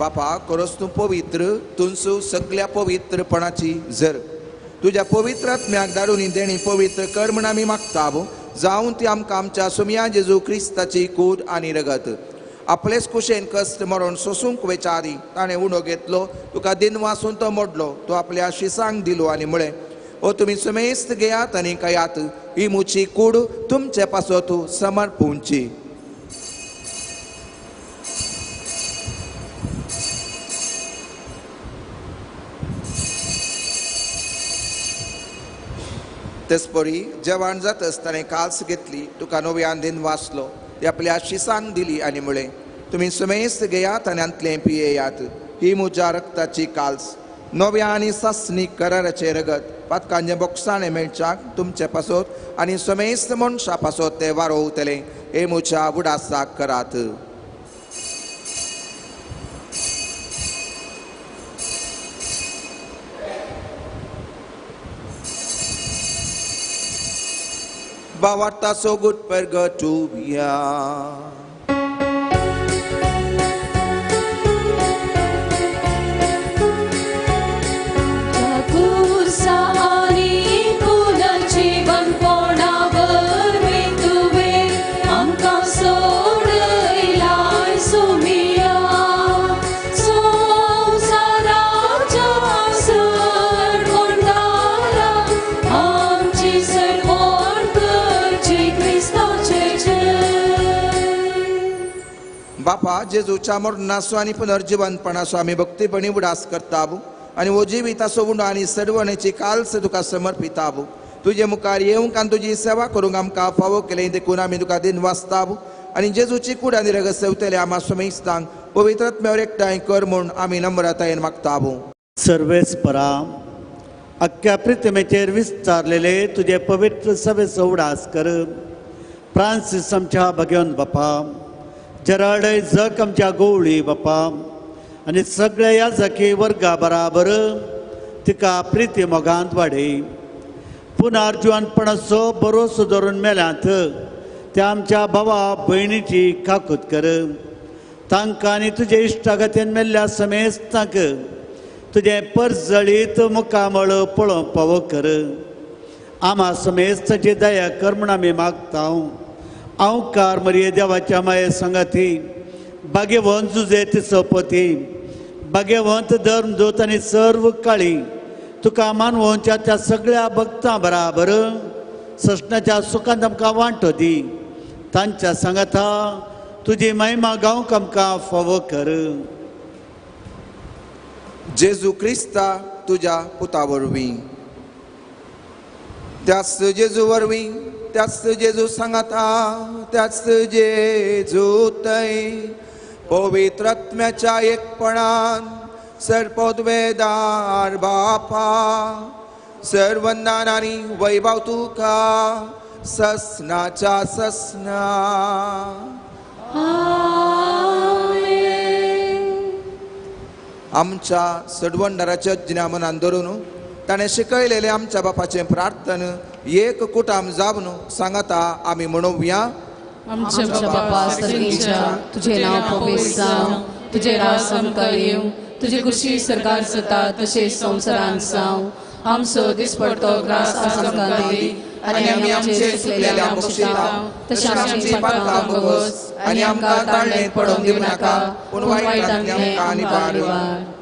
बापा, खरोच तूं पवित्र, तुमचो सगल्या पवित्रपणाची जर तुज्या पवित्र आत्म्याक धाडून देणी पवित्र कर म्हण आमी मागता. जावन ती आमकां आमच्या सोमया जेजू क्रिस्ताची कूड आनी रगत आपलेच कुशेन कश्ट मरण सोसूंक वेच्या आदी ताणें उणो घेतलो, तुका दिन वासून तो मोडलो, तो आपल्या शिसांक दिलो आनी म्हळें, ओ तुमी सुमेस्त घेयात आनी कयात, ही मुची कूड तुमचे पासत समर्पूंची. तेचपरी जेवण जातच ताणें काल्स घेतली, तुका नव्यान दिन वाचलो, ती आपल्या शिसांक दिली आनी म्हळें, तुमी सुमेस्त घेयात आनी हांतलें पियेयात, ही म्हज्या रक्ताची काल्स, नव्या आनी सासणी कराराचें रगत, पातकांचें बोगसाणें मेळच्याक तुमचे पासत आनी सुमेस्त मनशां पासत तें वारोवतलें, हे म्हज्या उडासाक करात. बावार्ताचो गुटपर्गटुया. बापा, जेजूच्या मरणाचो आनी पुनर्जिवनपणाचो आमी भक्तीपणी उडास करताबू आनी हो जिविताचो उंडो आनी सर्वणेची काल्स तुका समर्पिताबू. तुजे मुखार येवंक आनी तुजी सेवा करूंक आमकां फावो केलें देखून आमी तुका दिन वाचताबू आनी जेजूची कूड आनी रगत सेवतले आमा सुमेस्तांक पवित्र आत्म्यावर एकठांय कर म्हूण आमी नम्रतायेन मागताबू. सर्वेस्परा, अख्ख्या प्रितमेचेर विस्तारलेले तुजे पवित्र सभेचो उडास कर. फ्रांसीस आमच्या भगवंत बापा, जराडय जक आमच्या गोवळी बापा आनी सगळ्या ह्या जकी वर्गा बराबर तिका प्रिती मोगांत वाडय. पुनर्जिवनपणाचो बरोसो धरून मेल्यांत त्या आमच्या भावा भयणीची काकूत कर. तांकां आनी तुजे इश्टागतीन मेल्ल्या समेस्तांक तुजें परजळीत मुखामळ पळोवंक पावो कर. आमा समेस्ताची दया कर म्हूण आमी मागता. अंवकार मरिये देवाच्या माये संगाती, भाग्यवंत जुजे तिसोपती, भाग्यवंत धर्मदूत आनी सर्व काळी तुका मानवोंच्या त्या सगळ्या भक्तां बराबर ससनाच्या सुखांत आमकां वांटो दी. तांच्या सांगाता तुजी महिमा गावंक आमकां फावो कर. जेजू क्रिस्ता तुज्या पुता वरवीं, त्याच जेजू वरवीं, त्याच जेजू सांगाता, त्याच जेजू थंय पवित्र आत्म्याच्या एकपणान सर्वपदवेदार बापा, सर्वंदान आनी वैभव तुका ससनाच्या ससना. आमच्या सडवंडाराच्या जिन्या मनान धरून ताणें शिकयलेलें आमच्या बापाचें प्रार्थन एक कुटाम जावन सांगाता आमी म्हणोवया. आमच्या बापा सर्गीच्या, तुझे नांव पवित्र जावं, तुझे राज आमकां येवं, तुजी खुशी सरकार जाता तशें संवसारांत जावं. आमचो दिसपडतो ग्रास आज आमकां दी आनी आमी आमचे चुकलेल्या बक्षिता तशें आमची पातकां भोगोस आनी आमकां ताळणेंत पडोवंक दिवं नाका, पूण वायटांतली आमकां निवार.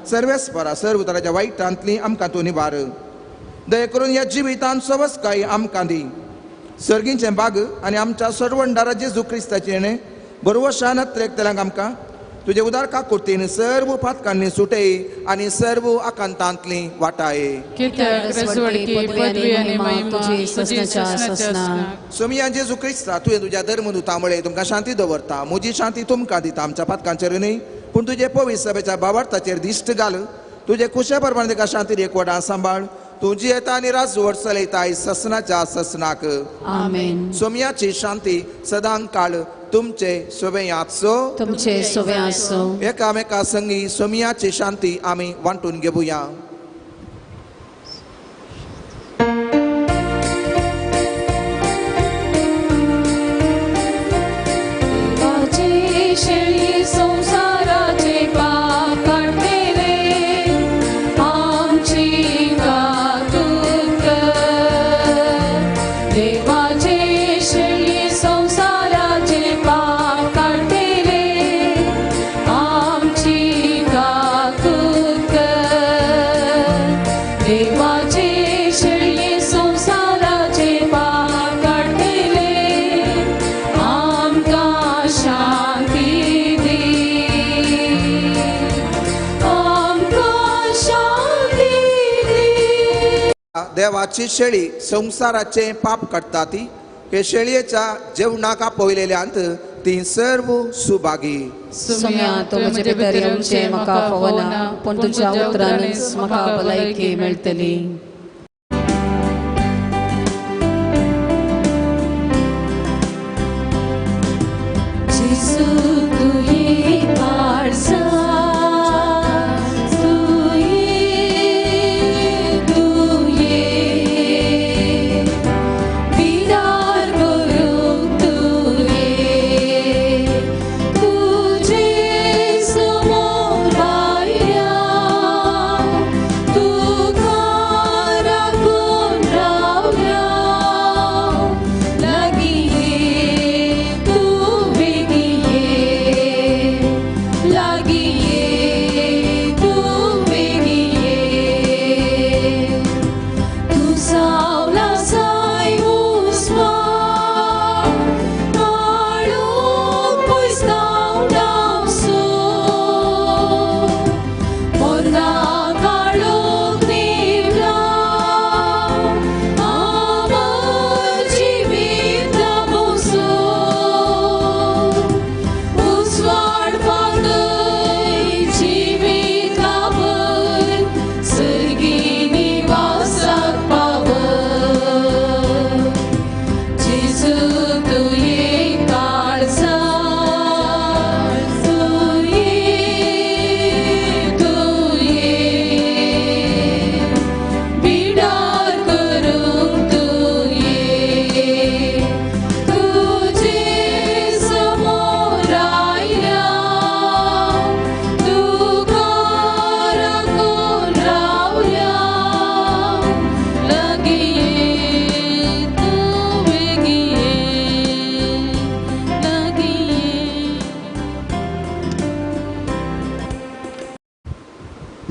सर्वेस्परा, सर्व तराच्या वायटांतली आमकां तूं निवार. दया करून ह्या जिवितांत सवसकाय आमकां दी. सर्गींचें बाग आनी आमच्या सर्वंडारा जेजू क्रिस्ताचें बरवशान त्रेकतल्यांक आमकां तुजे उदार काकुर्तीन सर्व पातकांनी सुटय आनी सर्व आकांतांतली वाटाय. सोमिया जेजू क्रिस्ता, तुवें तुज्या धर्मदूता म्हळें तुमकां शांती दवरता, म्हजी शांती तुमकां दिता, आमच्या पातकांचेर न्हय पूण तुजे पवित्र सभेच्या भावार्थाचेर दिश्ट घाल. तुजे कुशे प्रमाणे ताका शांती एकवटान सांबाळ. तूं जियेता आनी राजवट चलयताय ससनाच्या ससनाक. आमेन. सोमियाची शांती सदां काळ तुमचे सोबे आसो, तुमचे सोबे आसो. एकामेका संगी सोमियाची शांती आमी वांटून घेवया. आमची काकूत कर. देवाची शेळी संवसाराचें पाप काडटा ती हे शेळयेच्या जेवणाक आपयलेल्यांत ती सर्व सुभागी. सोम्या तो म्हजे भितर येवचें म्हाका फावना, पूण तुज्या उतरानच म्हाका भलायकी मेळटली.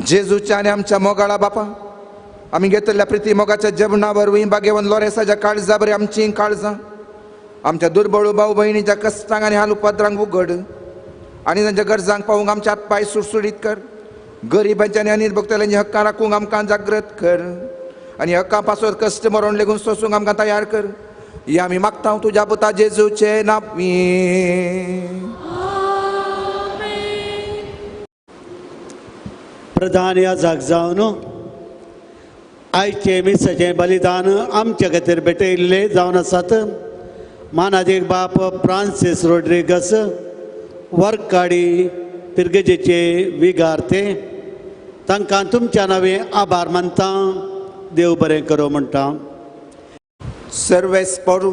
जेजूच्या आनी आमच्या मोगाळा बापा, आमी घेतल्या प्रिती मोगाच्या जेवणा वरवीं बागेवन लोरेसाच्या काळजा बरी आमचीं काळजां आमच्या दुर्बळ भाव भयणीच्या कश्टांक आनी हाल उपद्रांक उगड आनी तांच्या गरजांक पावूंक आमच्या हात पांय सुडसुडीत कर. गरिबांच्या आनी अनिर्भक्तल्यांच्या हक्कां राखूंक आमकां जागृत कर आनी हक्कां पासत कश्ट मरण लेगून सोसूंक आमकां तयार कर. ही आमी मागता तुज्या पुता जेजूचे नांवी. प्रधान याजक जावन आयचें मिसाचें बलिदान आमच्या खातीर भेटयल्लें जावन आसात मानादीक बाप फ्रांसीस रोड्रिगस वर्काडी पिरगजेचे विगार ते तांकां तुमच्या नांवे आभार मानता. देव बरें करूं म्हणटा. सर्वेस्पोरू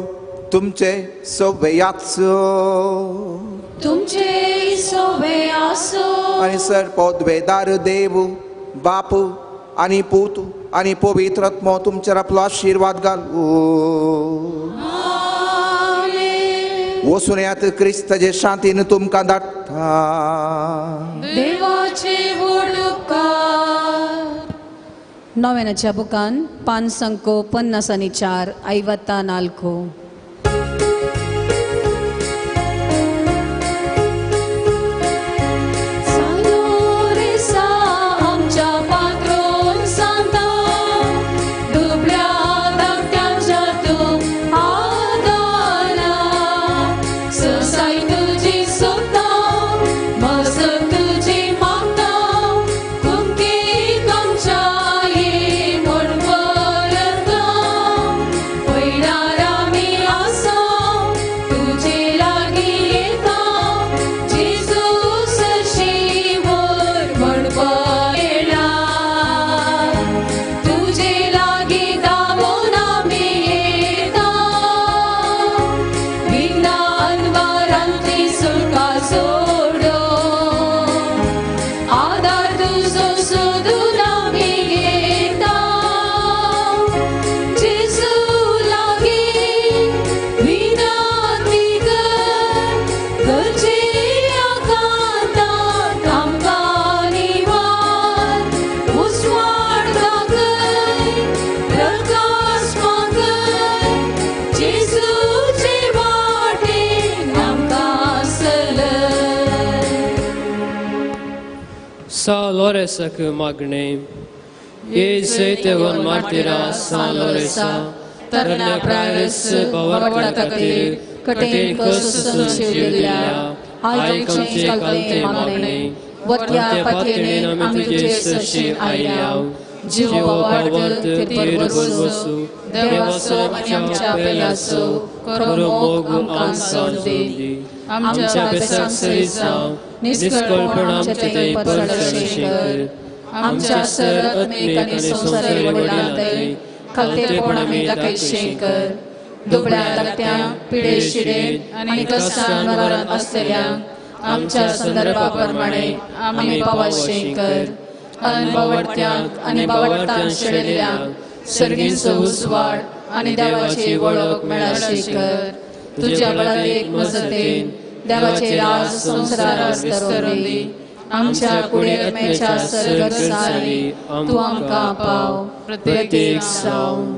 तुमचे सोबयाचो तुमचे सोबे आसो आनी सर पदवेदार देव बाप आनी पूत आनी पवित्र आत्मो तुमचेर आपलो आशिर्वाद घालू. वचून येयात क्रिस्ताचे शांतीन तुमकां धाडटा. देवाचे व्हड उपकार. नोवेनाच्या बुकान 554 ऐवता नाल्को. सा लोरेसाक मागणें. ये जैतेवन मार्टिरा सान लोरेसा तरण्या प्रायस बावडत्या खातीर कठीण कश्ट सोंसून जीव दिल्ल्या आयक आमचें कालतें मागणें. वत्या पातयेन आमी तुजे सरशी आयल्या. जिवो वाडत तेर भरवसू देवाचो आनी आमच्या पेल्याचो खरो मोग आमकां जावन दी. आमच्या बेसाक सरी जावं निस्कळपण आमचे थंय परसरशें कर. आमच्या सर आत्मीक आनी संवसारी वडिलां खालतेपण आमी दाखयशें कर. दुबळ्या धाकट्यांक पिडे शिडेन आनी कश्टान मरण आसलेल्यांक आमच्या संदर्भा प्रमाणे आमी पावाशें कर. अनबावडत्यांक आनी बावडटांक शेणिल्ल्यांक सर्गींचो उजवाड आनी देवाची वळख मेळाशी कर. तुज्या बळाक मजतीन देवाचे राज संवसारार विस्तारून दी. आमच्या कुडी आत्म्याच्या सरगरसांनी तूं आमकां पाव प्रत्येक जावं.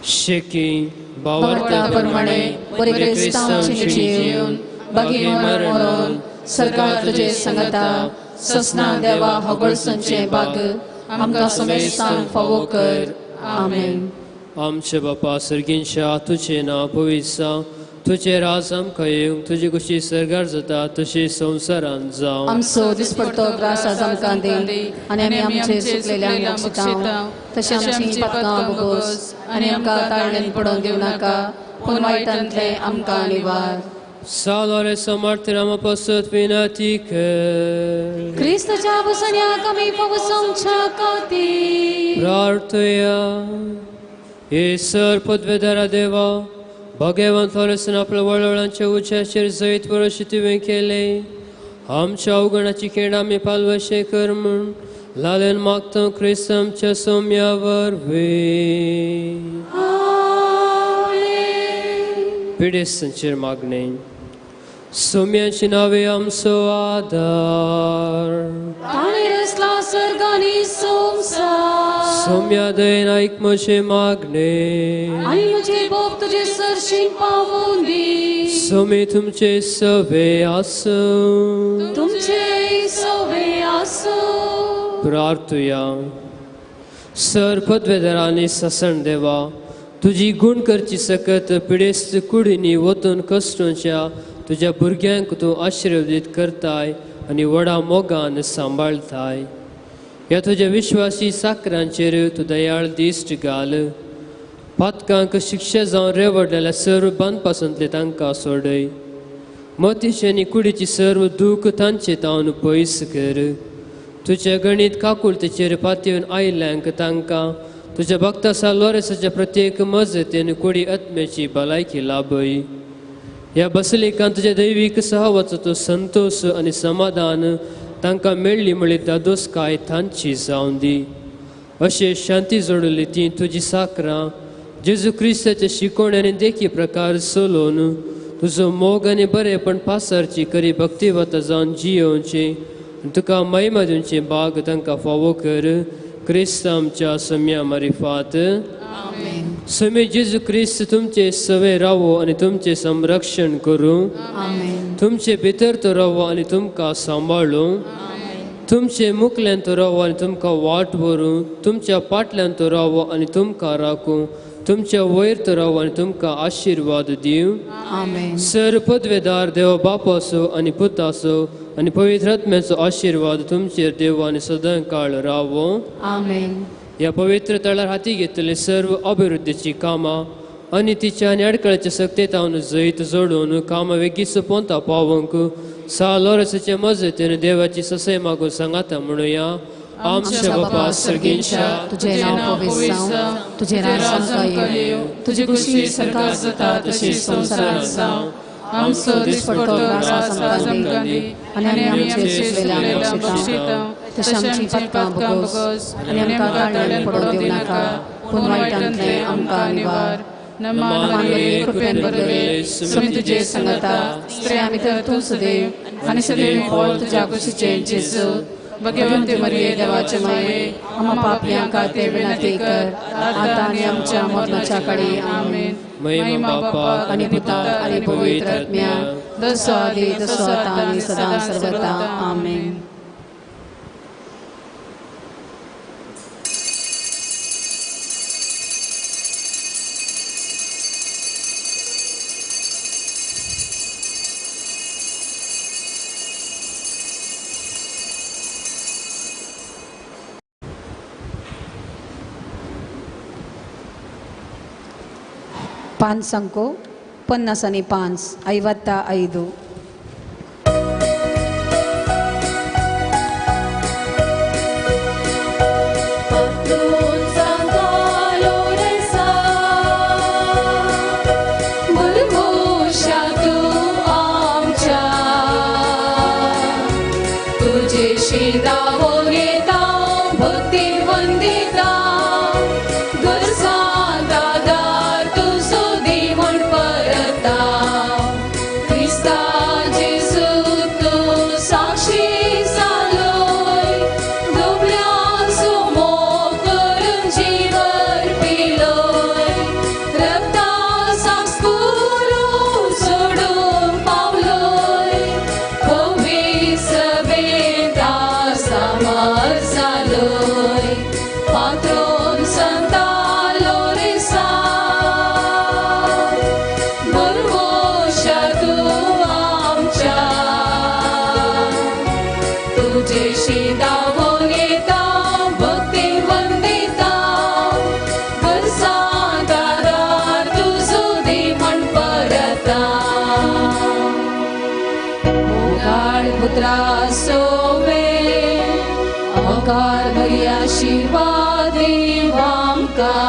शेकी बावडत्या प्रमाणे बरे क्रिस्तांव जिवन बागी मरण मरून सरकार तुजे संगता ससना देवा होगळसनचें बाग आमकां समेस्तांक फावो कर. आमेन. आमचे बापा सर्गींच्या तुजें नांव पवित्र जावं, तुजें राज आमकां येवं, तुजी खुशी सर्गार जाता तशी संवसारांत जावं. आमचो दिसपडतो ग्रास आज आमकां दी आनी आमी आमचे सुकलेल्यांक बक्षिता तशें आमची पातकां भोगोस आनी आमकां ताळणेन पडोवन दिवं नाका पूण वायटांतलें आमकां निवार. सालोरे समर्थ रामा पासत विनती कर. क्रिस्ताच्या बसण्याक आमी फावो जावच्या खातीर प्रार्थया. हे सर पदवेदारा देवा, भगवान फ्लॉरेसान आपल्या वळवळांच्या उच्याचेर जैत वरशी तुवें केलें. आमच्या अवगणाची खेळ आमी पालवशे कर म्हूण लालन मागता क्रिस्त आमच्या सोम्या वरवीं. पिडेस्तांचेर मागणें. सोम्याची नावे आमचो आदार. ताणें रचला सर्ग आनी संवसार. सोम्या दयेन आयक म्हजें मागणें आनी म्हजें बोब तुजे सरशीं पावोवन दी. सोमी तुमचे सवे आसूं. तुमचे सवे आसूं. प्रार्थुया. सर पदवेदारांनी ससण देवा, तुजी गुण करची सकत पिडेस्त कुडींनी वतून कश्टांच्या तुज्या भुरग्यांक तूं आशिर्वादीत करताय आनी व्हडा मोगान सांबाळताय. ह्या तुज्या विश्वासी साकरांचेर तूं दयाळ दिश्ट घाल. पातकांक शिक्षा जावन रेवडलेल्या सर्व बांदपासांतले तांकां सोडय. मतीचे आनी कुडीची सर्व दूख तांचे तावन पयस कर. तुज्या गणीत काकुळतेचेर पातयेवन आयिल्ल्यांक तांकां तुज्या भक्ता साल्वारेसाच्या प्रत्येक मजतीन कुडी आत्म्याची भलायकी लाभय. ह्या बसलिकान तुज्या दैवीक सहवासाचो संतोश आनी समाधान तांकां मेळ्ळी म्हळी दादोसकाय तांची जावन दी. अशें शांती जोडली ती तुजी साकरां जेजू क्रिस्ताच्या शिकवण आनी देखी प्रकार चलोवन तुजो मोग आनी बरेपण पासारची करी भक्तिवता जावन जियोवची आनी तुका महिमा दिवची बाग तांकां फावो कर. क्रिस्त आमच्या सम्या मारिफात. स्वामी जेजू क्रिस्त तुमचे सवे रावो आनी तुमचें संरक्षण करूं. तुमचे भितर तो रावो आनी तुमकां सांबाळूं. तुमचे मुखल्यान तो रावो आनी तुमकां वाट व्हरूं. तुमच्या पाटल्यान तो रावो आनी तुमकां राखूं. तुमच्या वयर तो रावो आनी तुमकां आशिर्वाद दिवं. सर पदवेदार देव बापाचो आनी पुताचो आनी पवित्र आत्म्याचो आशिर्वाद तुमचेर देव आनी सदां काळ रावो. ह्या पवित्र तळार हाती घेतले सर्व अभिवृद्धीची कामां आनी तिच्या आनी अडकळाच्या सक्तेतावन जैत जोडून कामां वेगीच पोंता पावोवंक सा लोरसाचे मजतीन देवाची ससय मागून सांगाता म्हणुया. आमच्या बापा सर्गींच्या, तुजें नांव पवित्र जावं, तुजें राज आमकां येवं, तुजी खुशी सर्गार जाता तशी संवसारांत जावं. आमचो दिसपडतो ग्रास आज आमकां दी आनी आमी आमचे चुकलेल्यांक बक्षिता तशें आमची पातकां भोगोस आनी आमकां ताळणेन पडोवन दिवं नाका पूण वायटांतलें आमकां निवार. नमान मरिये, कृपेन भरलेले, स्वामी तुजे संगता, स्त्रियां भितर तूं सदैव आनी सदैव फळ तुज्या कुशीचें जेजू. भगवंती मरिये देवाचे माये आम्हा पापयां खातीर विनंती कर आतां आनी आमच्या मरणाच्या काळी. आमेन. महिमा बापाक आनी पुताक आनी पवित्र आत्म्याक, जसो आदी तसो आतां आनी सदां सर्वदा. आमेन. पांच अंको 55 आणि 5 55. आशीर्वाद देवा.